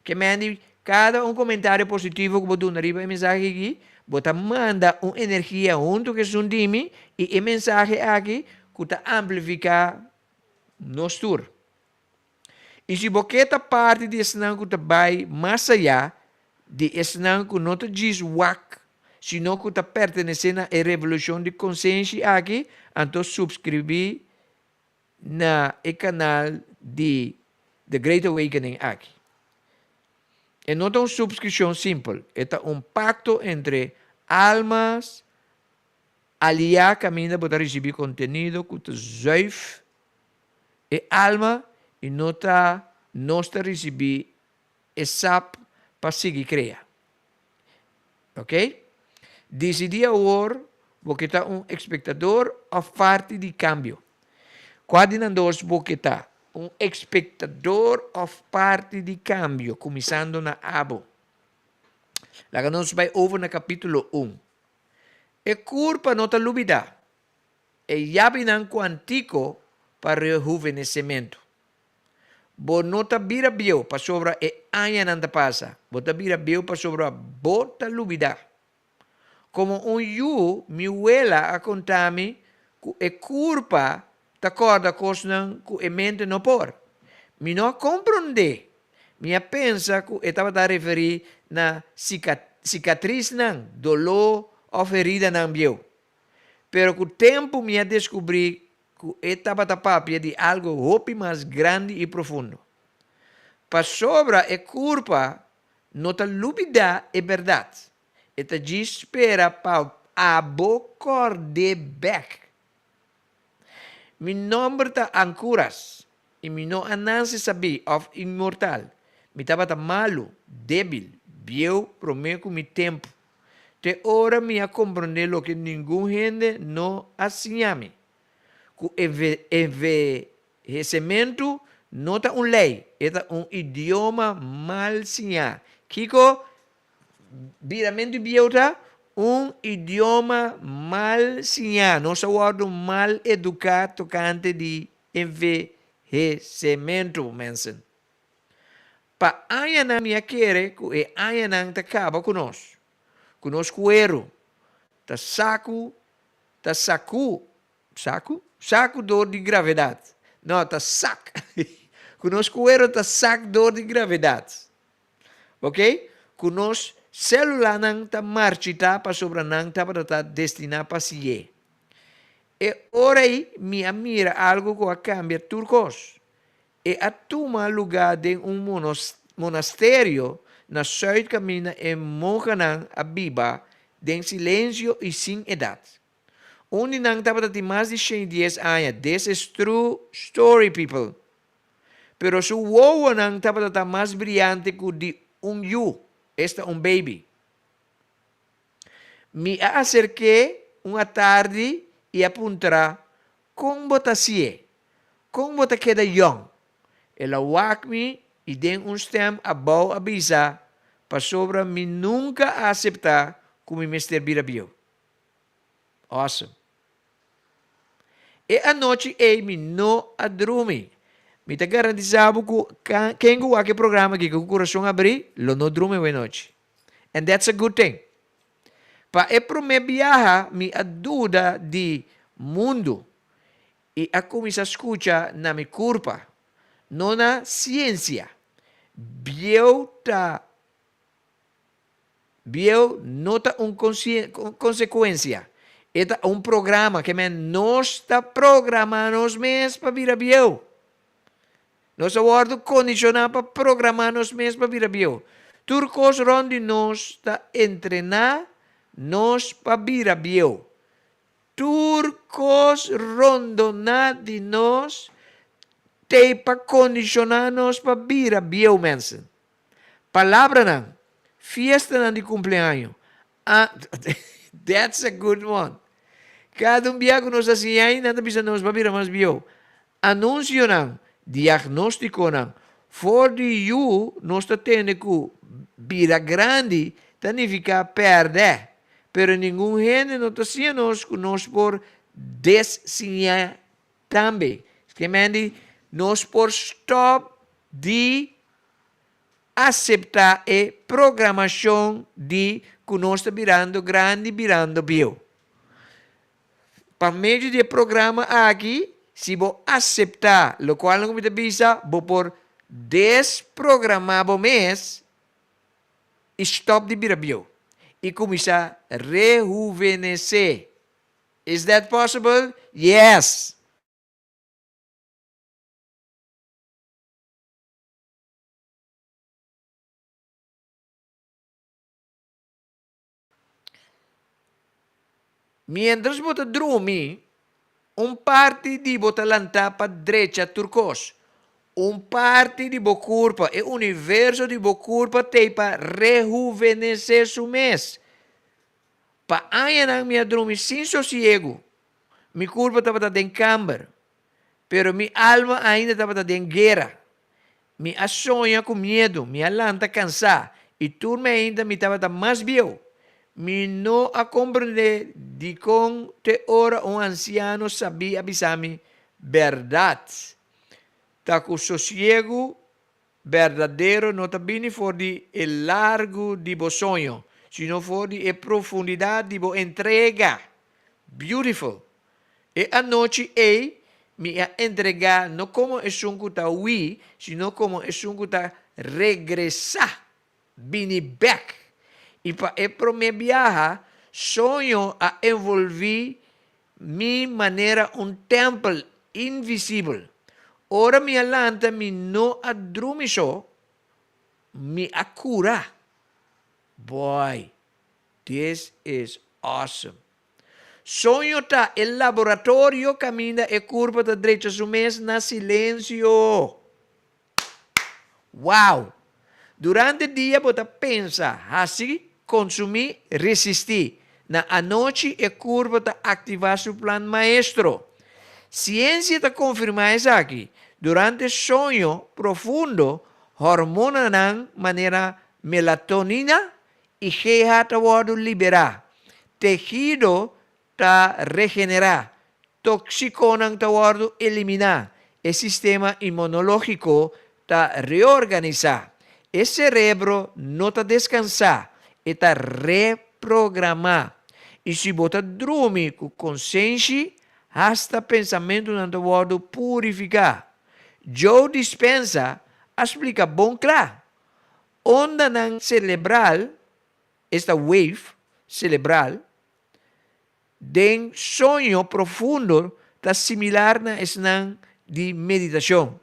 Ke mende kada un komentario positivo ku bo duna riba e mensahe aki, bo ta manda un energia huntu ku esun di mi i e mensahe aki ku ta amplifiká nos tur. I si bo ke ta parti di esnan ku ta bai mas ayá di esnan ku no ta djis wak sino ku ta pertenesé na e revolushon di konsenshi aki, anto supskribí na e kanal di The Great Awakening aki. E no ta un supskripshon simpel, e ta un pakto entre almas aliá kaminda bo ta risibí kontenido ku ta zuif e alma i no ta nos ta risibí e sap pa sigui krea. Ok? Disidí awor bo ke ta un ekspektador òf parti di kambio. Kua di nan dos bo ke ta? Un ekspektador òf parti di kambio, kuminsando na abo. Laga nos bai over na kapítulo un. E kurpa no ta lubidá. E yabinan kuantiko pa rehuvenesementu. Bo no ta bira bieu pasobra e añanan ta pasa, bo ta bira bieu pasobra bo ta lubidá. Komo un yu, mi wela a konta mi ku e kurpa ta kòrda kosnan ku e mente no por. Mi no a komprondé. Mi a pensa ku e tabata referí na sikatrisnan, doló òf heridanan bieu. Pero ku tempu mi a deskubrí ku e tabata papia di algu hopi mas grandi i profundo. Pasobra e kurpa no ta lubidá e bèrdat, e ta djis spera pa abo kòrd'é bèk. Mi nòmber ta Ankuras, i mi no a nase sabí òf inmortal. Mi tabata malu, débil, bieu promé ku mi tempu. Te ora mi a komprondé loke ningun hende no a siña mi, ku envehesementu no ta un lei, e ta un idioma mal siñá. Kiko biramentu bieu ta? Un idioma mal siñá. Nos a wòrdu mal eduká tokante di envehesementu, mensen. Pa añanan mi a kere ku e añanan ta kaba ku nos, ku nos kueru ta saku, ta saku, saku? Saku dor di gravedat. No, ta sak. Ku nos kueru ta sak dor di gravedat. Ok? Ku nos sélulanan ta marchitá pasobra nan tabata ta destiná pa si'é. E ora ei mi a mira algu ku a kambia tur kos. E a tuma lugá den un monasterio na sùit kaminda e monhanan a biba den silensio i sin edat. Un di nan tabata tin mas di 110 aña, this is true story people, pero su wowonan tabata ta mas briante ku di un yu, esta un baby. Mi a aserk'é un atardi i a puntra, Kon bo ta si'é? Kon bo ta keda yòn? El a wak mi i den un stèm abou a bisa, Pasobra mi nunka a aseptá ku mi mester bira bieu. Awesome. E anochi ei mi no a drumi. Mi ta garantisá bo ku ken ku wak e programa aki ku kurason abrí lo no drumi awe nochi. And that's a good thing. Pa e promé biaha mi a duda di mundu i a kuminsá skucha na mi kurpa, no na siensia. Bieu ta Bieu no ta un konsekuensia, e ta un programa, ke men nos ta programá nos mes pa bira bieu. Nos a wòrdu kondishoná pa programá nos mes pa bira bieu. Tur kos rònt di nos ta entrená nos pa bira bieu. Tur kos rondoná di nos t'ei pa kondishoná nos pa bira bieu, mensen. Palabranan, fiestanan di kumpleaño, a That's a good one. Kada un bia ku nos ta siña ei, nan ta bisa nos pa bira mas bieu. Anunsionan, diagnóstikonan, for di yu nos ta tende ku bira grandi ta nifiká pèrdè, pero ningun hende no ta siña nos ku nos por desiña Tambe, Skemendi, nos por stòp di aseptá e programashon di ku nos ta birando grandi, birando bieu. Pa medio di e programa aki, si bo aseptá lokual ku mi ta bisa, bo por desprogramá bo mes i stòp di bira bieu i kuminsá rehuvenesé. Is that possible? Yes! Mientras bo ta drumi, un parti di bo ta lantá pa drecha tur kos. Un parti di bo kurpa, e universo di bo kurpa t'ei pa rehuvenesé su mes. Pa añanan mi a drumi sin sosiegu. Mi kurpa tabata den kamber, pero mi alma ainda tabata den guera. Mi a soña ku miedu, mi a lanta kansá, i tur meinta mi tabata mas bieu. Mi no a komprendé dikon te ora un ansiano sabí a bisa mi, Bèrdat ta ku sosiegu Berdadero no ta bini for di e largu di bo soño, sino for di e profundidat di bo entrega. Beautiful! E anochi ei, mi a entregá no komo esun ku ta hui, sino komo esun ku ta regresá, bini bèk. I pa e promé biaha, soño a envolví Mi manera un tèmpel invisibel. Ora mi a lanta mi no a drumi so, mi a kura. Boy, this is awesome. Soño ta e laboratorio kaminda e kurpa ta drecha su mes na silensio. Wow! Durante dia bo ta pensa, hasi, konsumí, resistí. Na anochi e kurpa ta aktivá su plan maestro. Siensia ta konfirmá esaki. Durante soño profundo, hormonanan manera melatonina i GH ta wòrdu liberá. Tehido ta regenerá, tóksikonan ta wòrdu eliminá, e sistema inmunológiko ta reorganisá, e serebro no ta deskansá, e ta reprogramá. I si bo ta drumi ku konsenshi, hasta pensamentunan ta wòrdu purifiká. Joe Dispenza a splika bon kla. Ondanan celebral, esta wave celebral, den soño profundo ta similar na esnan di meditacion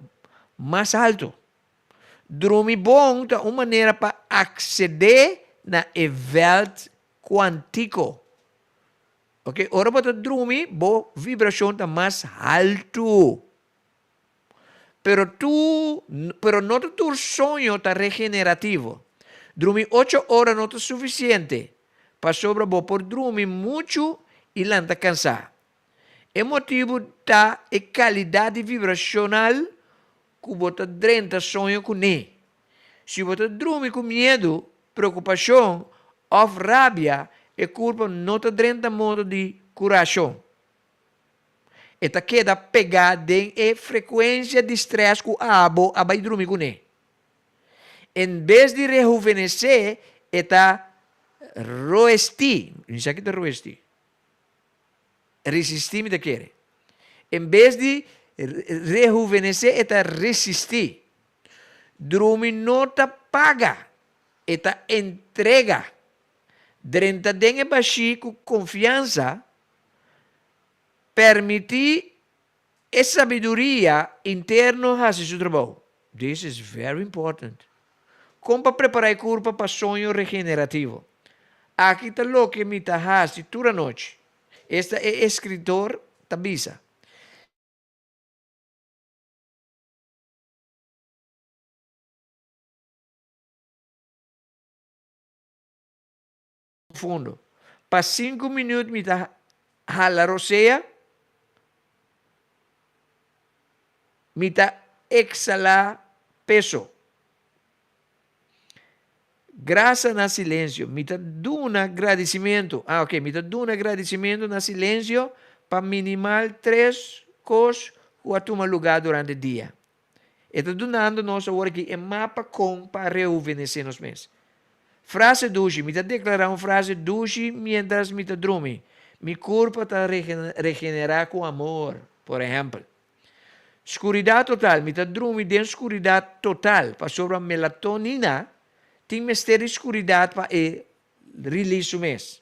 mas halto. Drumi bon ta un manera pa accede na e veld cuantico. Ok, ora bo ta drumi bo vibracion ta mas halto. Pero tu, pero no ta tur soño ta regenerativo. Drumi ocho ora no ta suficiente, pasobra bo por drumi muchu y lanta cansá. E motibu ta e calidad di vibracional cu bo ta drenta soño cuné. Si bo ta drumi cu miedu, preocupacion of rabia, e curpa no ta drenta modo di curacion. E ta keda pegá den e frekuensia di strès ku abo a bai drumi kuné. En bes di rehuvenesé, e ta roestí. Mi sa ki ta roestí. Resistí mi ta kere. En bes di rehuvenesé, e ta resistí. Drumi no ta paga, e ta entrega. Drenta den e bashí ku konfiansa. Permití e sabiduria interno hasi su trabou. This is very important. Kon pa prepará e kurpa pa soño regenerativo? Aki ta loke mi ta hasi tur anochi. Esta e eskritor ta bisa. Fondo. Pa sinku minuut mi ta hala rosea, mi ta exhala peso. Grasa na silencio. Mi ta duna gradicimento. Ah, ok. Mi ta duna gradicimento na silencio pa minimal tres cos cu a tuma lugar durante dia. E ta dunando nos awor aki e mapa kon pa rehuvenesé nos mes. Frase dushi, Mi ta deklará un frase dushi miéntras mi ta drumi. Mi kurpa ta regenerá ku amor, por ehèmpel. Skuridat total, Mi ta drumi den skuridat total pasobra melatonina tin mester di skuridat pa e release su mes.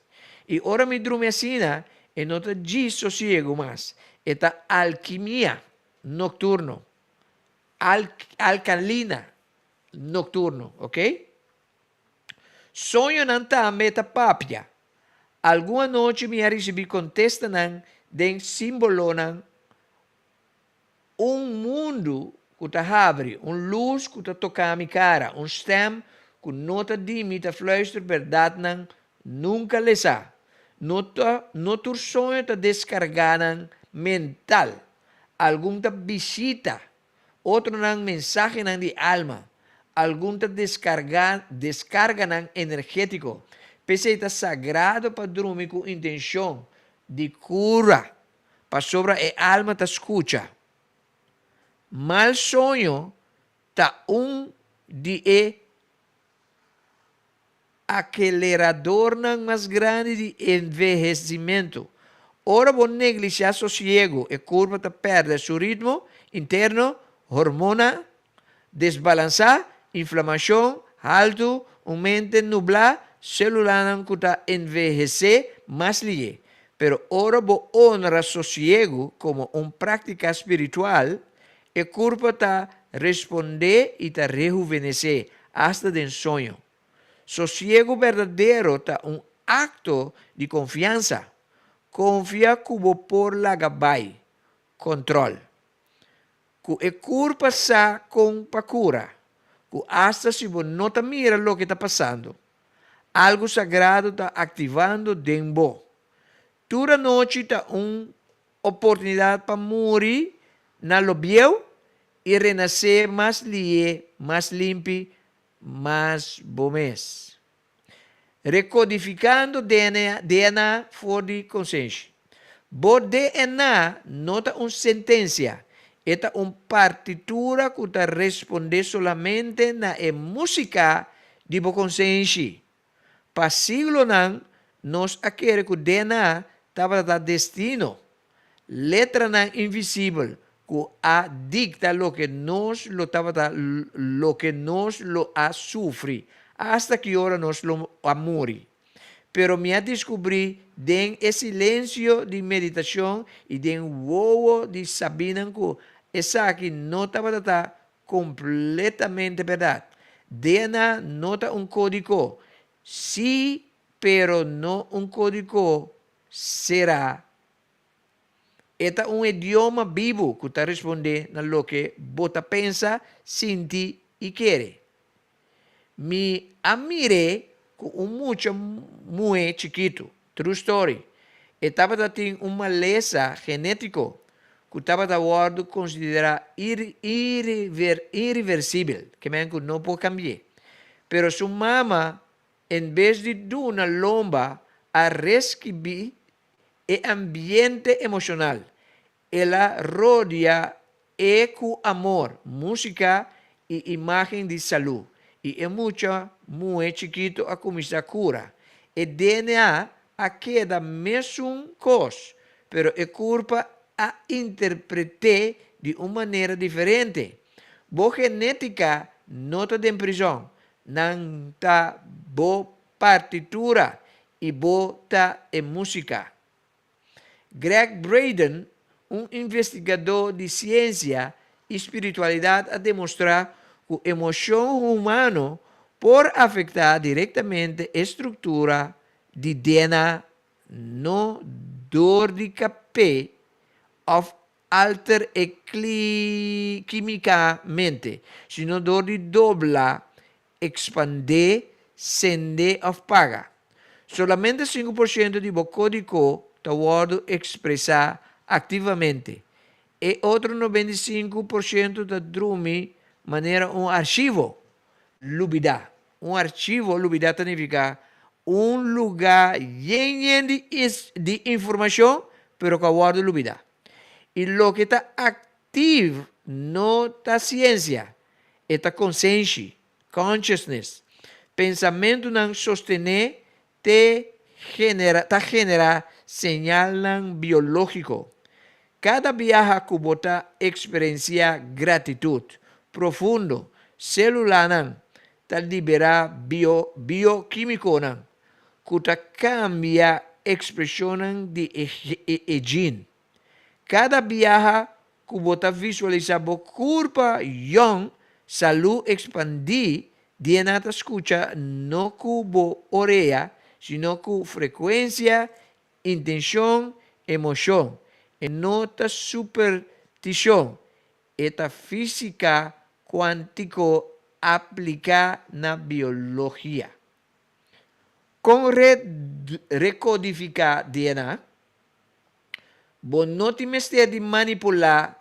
I ora mi drumi asina, e no ta djis sosiegu mas, e ta alkimia nocturno, al, alcalina nocturno, ok? Soñonan tambe ta papia. Algun anochi mi a ricibi contestanan den simbolonan, un mundu cu ta habri, un luz cu ta toca mi cara, un stem cu no ta di mi ta fluister berdadnan nunca lesa. No ta, no tur soño ta descarganan mental. Algun ta bishita, otronan mensahenan di alma, algun ta deskargá deskarganan energétiko. P'esei ta sagrado pa drumi ku intenshon di kura, pasobra e alma ta skucha. Mal soño ta un di e Akeleradornan mas grandi di envehesimentu. Ora bo neglishá sosiegu, e kurpa ta pèrdè su ritmo interno, hormona desbalansá, inflamashon haltu, un mente nublá, sélulanan ku ta envehesé mas lihé. Pero ora bo onra sosiegu komo un práktika spiritual, e kurpa ta respondé i ta rehuvenesé, asta den soño. Sosiegu berdadero ta un akto di konfiansa. Konfia ku bo por laga bai kontròl. Ku e kurpa sa kon pa kura. Ku asta si bo no ta mira loke ta pasando, algu sagrado ta aktivando den bo. Tur anochi ta un oportunidat pa muri na lo bieu i renasé mas lihé, mas limpi, mas bo mes. Rekodifikando DNA, DNA for di konsenshi. Bo DNA no ta un sentensia, e ta un partitura ku ta respondé solamente na e músika di bo konsenshi. Pa siglonan nos a kere ku DNA tabata ta destino. Letranan invisibel. ku a dikta loke nos lo tabata, loke nos lo a sufri, asta ki ora nos lo a muri. Pero mi a diskubrí den e silensio di meditashon i den wowo di sabinan ku esaki no tabata ta kompletamente bèrdat. DNA no ta un kódiko, sí, pero no un kódiko será. E ta un idioma bibu ku ta respondé na loke bo ta pensa, sinti i kere. Mi a mir'é ku un mucha muhé chikitu, true story. E tabata tin un malesa genétiko ku tabata wòrdu konsiderá irreversibel, ke men ku no por kambi'é. Pero su mama, en bes di duna lomba, a reskibí e ambiente emoshonal. El a rodia e ku amor, músika i imágen di salú, i e mucha muhé chikitu a kuminsá kura. E DNA a keda mesun kos, pero e kurpa a interpret'é di un manera diferente. Bo genétika no ta den prizòn, nan ta bo partitura i bo ta e músika. Gregg Braden, un investigadó di siensia i spiritualidat a demostrá ku emoshon humano por afektá direktamente e struktura di dna no dor di kap'é òf alter e kímikamente, sino dor di dobla ekspandé, sende òf paga. Solamente 5% di bo kódigo ta wòrdu ekspresá aktivamente. E otro 95% ta drumi manera un archivo lubidá. Un archivo lubidá ta nifiká un lugá yen yen di di informashon pero ku a wòrdu lubidá. I loke ta aktiv no ta siensia, e ta konsenshi, consciousness. Pensamentunan sostené te genera ta generá señalnan biológiko. Kada biaha ku bo ta eksperensiá gratitut profundo, sélulanan ta liberá bio biokímikonan ku ta kambia ekspreshonnan di e e gene. Kada biaha ku bo ta visualisá bo kurpa yòn, salú ekspandí, DNA ta skucha no ku bo orea, sino ku frekuensia, intenshon, emoshon. E no ta supertishon, e ta físika kuántiko apliká na biologia. Kon rekodifiká DNA? Bo no tin mester di manipulá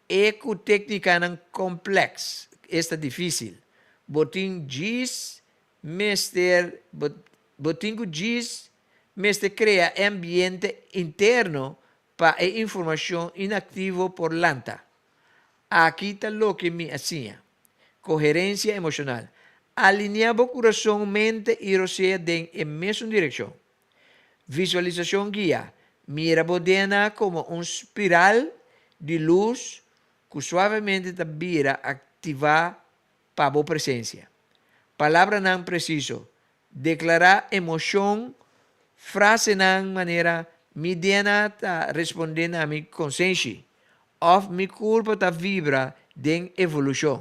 e ku téknikanan komplèks, esta difísil. Bo tin djis mester bo tin ku djis mester krea e ambiente interno pa e informashon inaktivo por lanta. Aki ta loke mi a siña. Koherensia emoshonal. Alineá bo kurason, mente i rosea den e mesun direkshon. Visualisashon guia, Mira bo DNA komo un spiral di lus ku suavemente ta bira aktivá pa bo presensia. Palabranan presiso, Deklará emoshon, frasenan manera Mi DNA ta respondé na mi konsenshi òf Mi kurpa ta vibra den evolushon.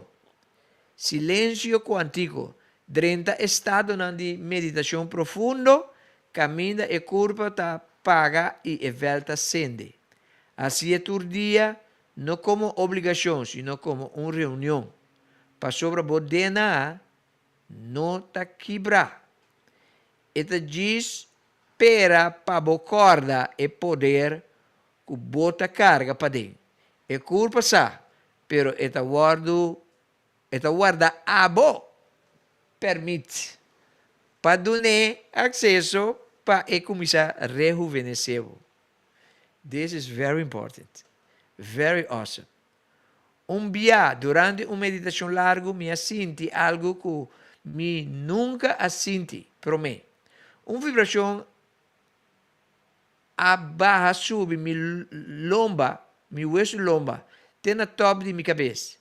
Silensio kuantiko, Drenta estadonan di meditashon profundo kaminda e kurpa ta paga i e vèl ta sende. Hasié tur dia, no komo obligashon sino komo un reunion. Pasobra bo DNA no ta kibrá. E ta djis pera pa bo kòrda e poder ku bo ta karga paden. E kurpa sa, pero e ta wòrdu E ta warda abo permit pa dun'é akseso pa e kuminsá rehuvenesé bo. This is very important. Very awesome. Un bia durante un meditashon largu mi a sinti algu ku mi nunka a sinti promé. Un vibrashon a baha subi mi lomba. mi wesu lomba te na tòp di mi kabes.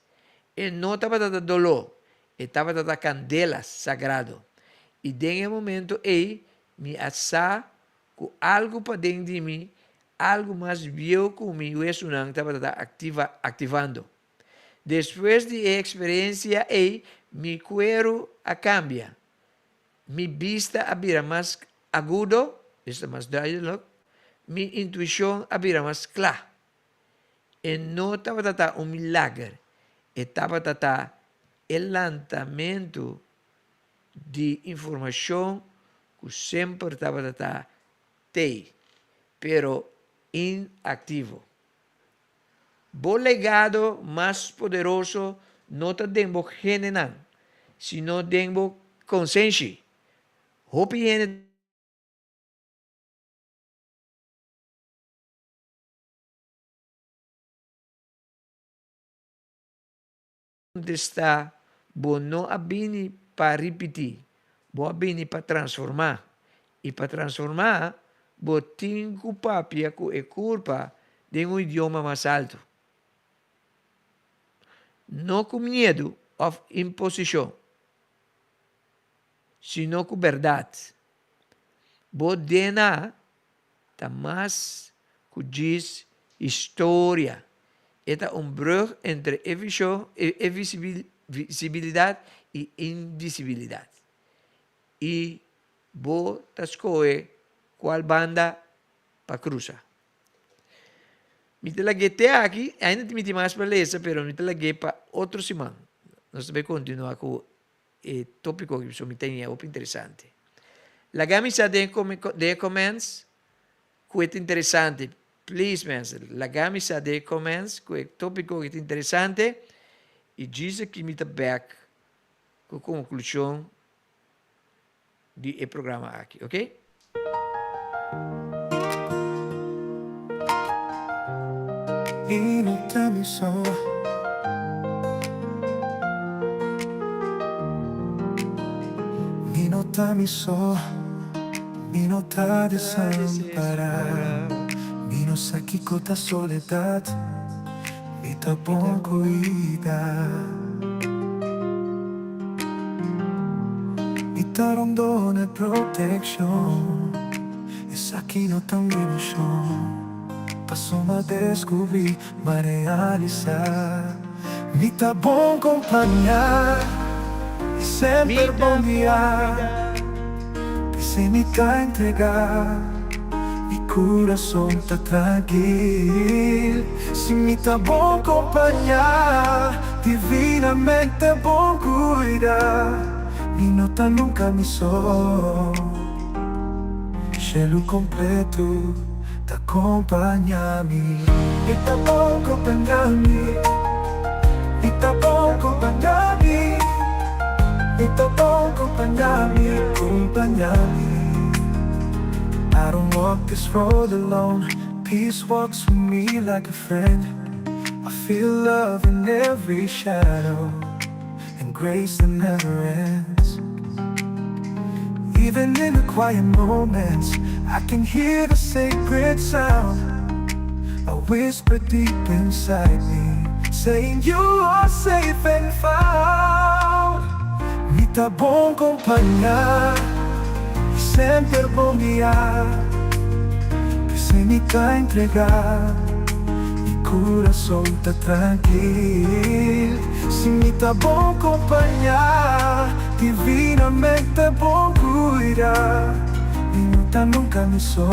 E no tabata ta doló, e tabata ta kandela sagrado. I den e momento ei mi a sa ku algu paden di mi, algu mas bieu ku mi wesunan tabata ta aktiva, aktivando. Despues di e eksperensia ei mi kueru a kambia. Mi bista a bira mas agudo, esta mas duidelijk, mi intuishon a bira mas kla. E no tabata ta un milager, e tabata ta e lantamentu di informashon ku semper tabata ta tei, pero inaktivo. Bo legado mas poderoso no ta den bo genenan, sino den bo konsenshi. Hopi hende kontestá, Bo no a bini pa ripití, bo a bini pa transformá. I pa transformá, bo tin ku papia ku e kurpa den un idioma mas altu. No ku miedu òf imposishon, sino ku bèrdat. Bo DNA ta mas ku djis historia. E ta un brug entre e vishon, e visibilidat i invisibilidat. I bo ta skohe kual banda pa krusa. Mi ta lag'é te aki, ainda mi tin mas pa lesa, pero mi ta lag'é pa otro siman. Nos ta bai kontinuá ku E tópiko aki pasobra mi ta haña hopi interesante. Laga mi sa den den e comments ku e ta interesante. Please mensen, laga mi sa den e comments ku e tópiko aki ta interesante i djis aki mi ta bèk ku konklushon di e programa aki, ok? Mi no ta mi so. Mi no ta mi so. Mi no ta desampará. Mi no sa kiko ta soledat. Mi ta bon kuida. Mi ta rondona e protekshon. Esaki no ta un ilushon. Pasobra deskubrí, m'a realisá. Mi ta bon kompañá i semper bon guiá. P'esei mi ta entregá, mi kurason ta trankil. Si mi ta bon kompañá, divinamente bon kuidá. Mi no ta nunka mi so, shelu kompletu ta kompañá mi. Mi ta bon kompañá mi, mi ta bon kompañá mi, mi ta bon kompañá mi, kompañá mi. I don't walk this road alone, peace walks with me like a friend. I feel love in every shadow and grace that never ends. Even in the quiet moments, I can hear the sacred sound. A whisper deep inside me, saying you are safe and found. Mi ta bon kompañá i semper bon guiá. P'esei mi ta entregá, mi kurason ta trankil. Si mi ta bon kompañá, divinamente bon kuidá. Mi no ta nunka mi so,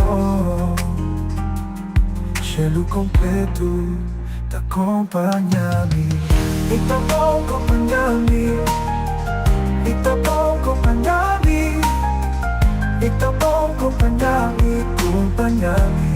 shelu kompletu ta kompañá mi. Mi ta bon kompañá mi, mi ta bon kompañá mi, mi ta bon kompañá mi, kompañá mi.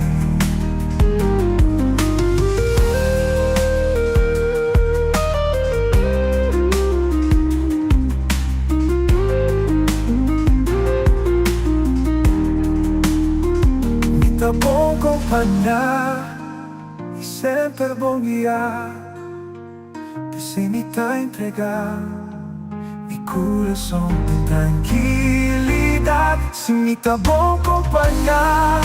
Mi ta bon kompañá i semper bon guiá, p'esei mi ta entregá mi kurason den trankilidat. Si mi ta bon kompañá,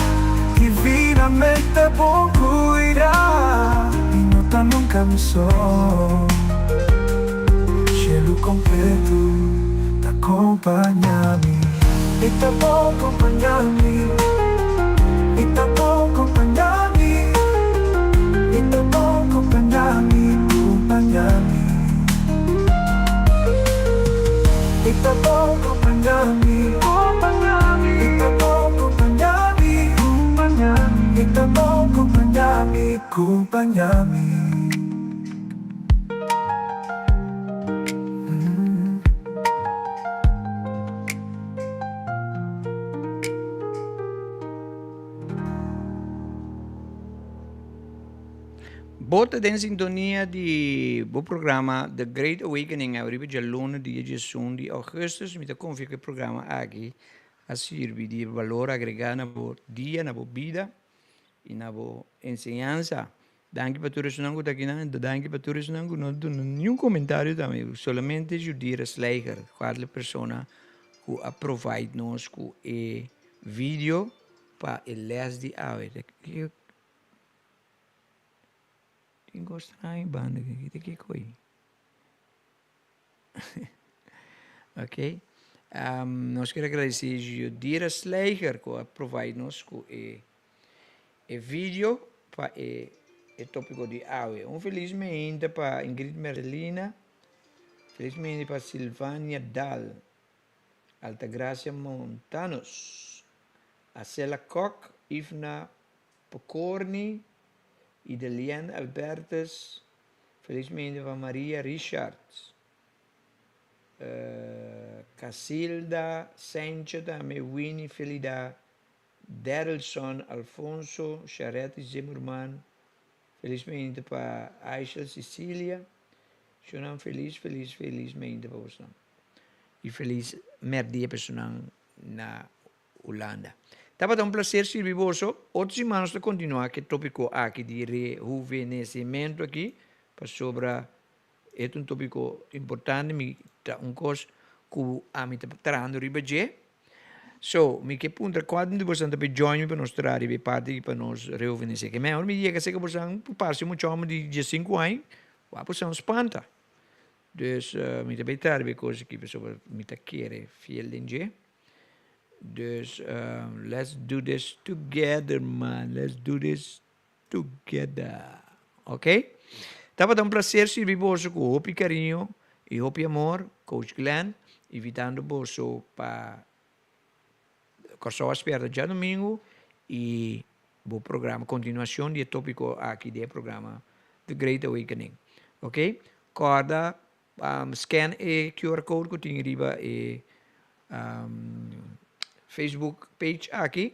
divinamente bon kuidá. ta nunka mi so. Shelu kompletu ta kompañá mi. I ta bon kompañá mi. I ta bon kompañá mi. I ta bon kompañá mi, kompañá mi. I ta bon kompañá mi, kompañá mi. I ta bon kompañá mi, kompañá mi. I ta bon kompañá mi, kompañá mi. Bo ta den sintonia di bo programa The Great Awakening awe riba djaluna dia diesun di augustus. Mi ta konfia ku e programa aki a sirbi di balor agregá na bo dia, na bo bida i na bo enseñansa. Danki pa tur esunnan ku ta akinan i danki pa tur esunnan ku no duna niun komentario tambe. Solamente Judira Slijger, kual persona ku a provide nos ku e video pa e les di awe. Tin kos straño banda aki, kita kiko ei? Ok, nos kier agradeci Judira Slijger ku a provide nos ku e e video pa e e topico di awe. Un felis meinta pa Ingrid Merlina, felis meinta pa Silvania Daal, Altagracia Montanus, Acela Kok, Ifna Pocorni, Idelien Albertus, Felizmente pa Maria Richards, Casilda Sencho tambe, Winnie Felida, Derelson Alfonso, Sharetti Zimmerman, felizmente pa Aishel Cecilia, Shownan felis felis felismente pa bosnan y felis merdia pa esunnan na Hulanda. Tabata un placer sirbi boso. Otro siman nos ta continua cu e topico aki di rejuvenecimento aki, pasobra e ta un topico importante, mi ta un cos cu ami ta trahando riba dje. So, mi ke puntra cuantu di boso ta bay join mi pa nos traha riba e parti aki pa nos rejuvenece. Ke mehor mi yega cerca boso parse mucha homber di diescinco aña, wak boso spanta. Dus mi ta bay traha riba e cos aki pasobra mi ta kere fiel den dje. Dus let's do this together man, let's do this together. Ok? Tabata un placer sirbi boso ku hopi cariño y hopi amor, Coach Glenn, invitando boso pa Kòrsou a Spierta djadumingu y bo programa, continuacion di e topico aki di e programa The Great Awakening. Ok? Kòrda Scan e QR code ku tin riba e Facebook page aki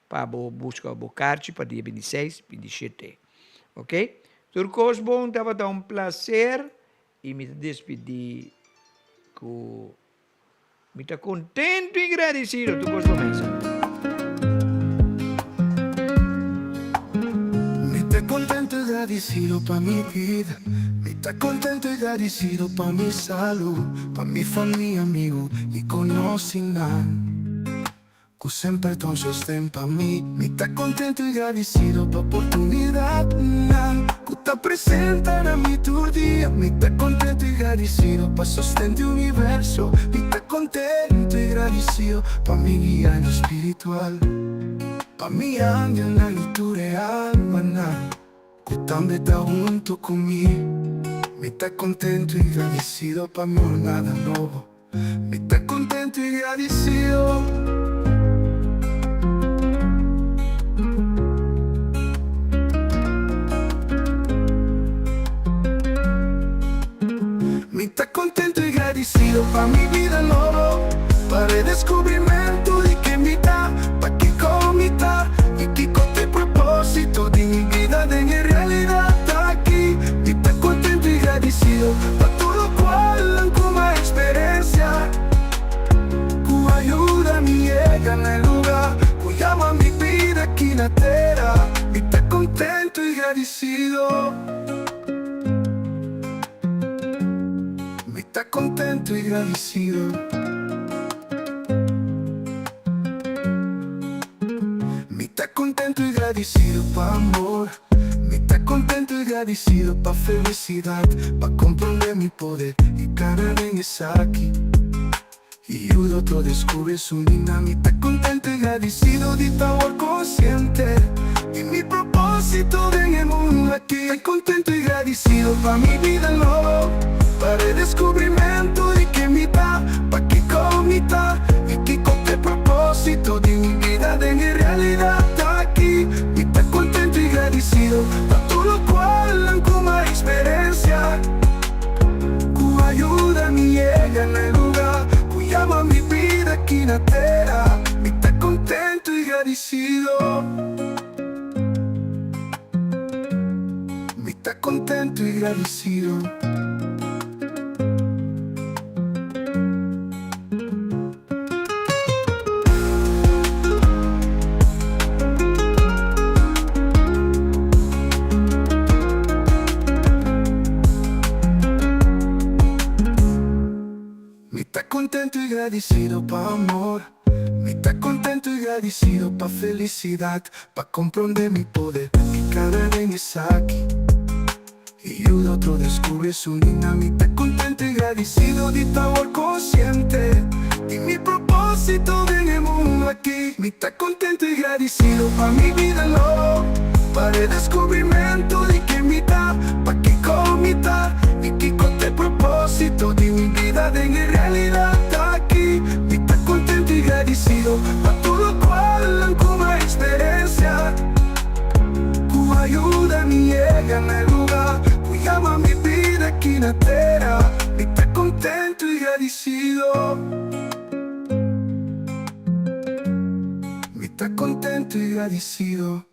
pa bo buska bo karchi pa dia 26, 27. Ok? Tur kos bon, tabata un placer i mi ta despidi ku Mi ta contento y gradecido tur cos bo mesa. Mi ta contento y gradecido pa mi bida Mi ta contento y gradecido pa mi salud Pa mi famia, amigo y conocinan Cu semper ta un sosten pa mi. Mi ta contento y gradicido pa oportunidadnan cu ta presenta na mi tur dia. Mi ta contento y gradicido pa sosten di universo. Mi ta contento y gradicido pa mi guianan spiritual, pa mi angelnan y tur e almanan cu tambe ta hunto cu mi. Mi ta contento y gradicido pa mi jornada nobo. Mi ta contento y gradicido. Mi ta contento y gradicido pa mi bida nobo, pa redescubrimento di ken mi ta, pa kico mi ta y kico ta e proposito di mi bida den e realidad aki. Mi ta contento y gradicido pa tur locual cu mi a experencia, cu a yuda mi yega na e luga cu yama mi bida aki na tera. Mi ta contento y gradicido. Mi ta contento y gradicido. Mi ta contento y gradicido pa amor. Mi ta contento y. gradisido pa felisidat, pa komprondé mi poder i kana den esaki. I yuda otro deskubrí esun. Mi ta kontentu i gradisido di ta konsiente di mi propósito den e mundu aki. Ta kontentu i gradisido pa mi bida nobo, pa redeskubrimentu di ken mi ta, pa kiko mi ta i kiko ta e propósito di mi bida den realidat aki. Mi ta kontentu i gradisido pa tur lokual ku mi eksperensiá, ku a yuda mi yega na e lugá ku yama mi bida aki na tera. Mi ta kontentu i gradisido. Mi ta kontentu i gradisido. Mi ta kontentu i gradisido pa amor. Mi ta kontentu i gradisido pa felisidat, pa komprondé mi poder i kana den esaki. I yuda otro deskubrí esun. Mi ta kontentu i gradisido di ta konsiente di mi propósito den e mundu aki. Mi ta kontentu i gradisido pa mi bida nobo, pa redeskubrimentu di ken mi ta, pa kiko mi ta i kiko ta e propósito di mi bida den realidat aki. Mi ta kontentu i gradisido pa tur lokual ku mi eksperensiá, ku a yuda mi yega na e lugá ku yama mi bida aki na tera. Mi ta kontentu i gradisido. Mi ta kontentu i gradisido.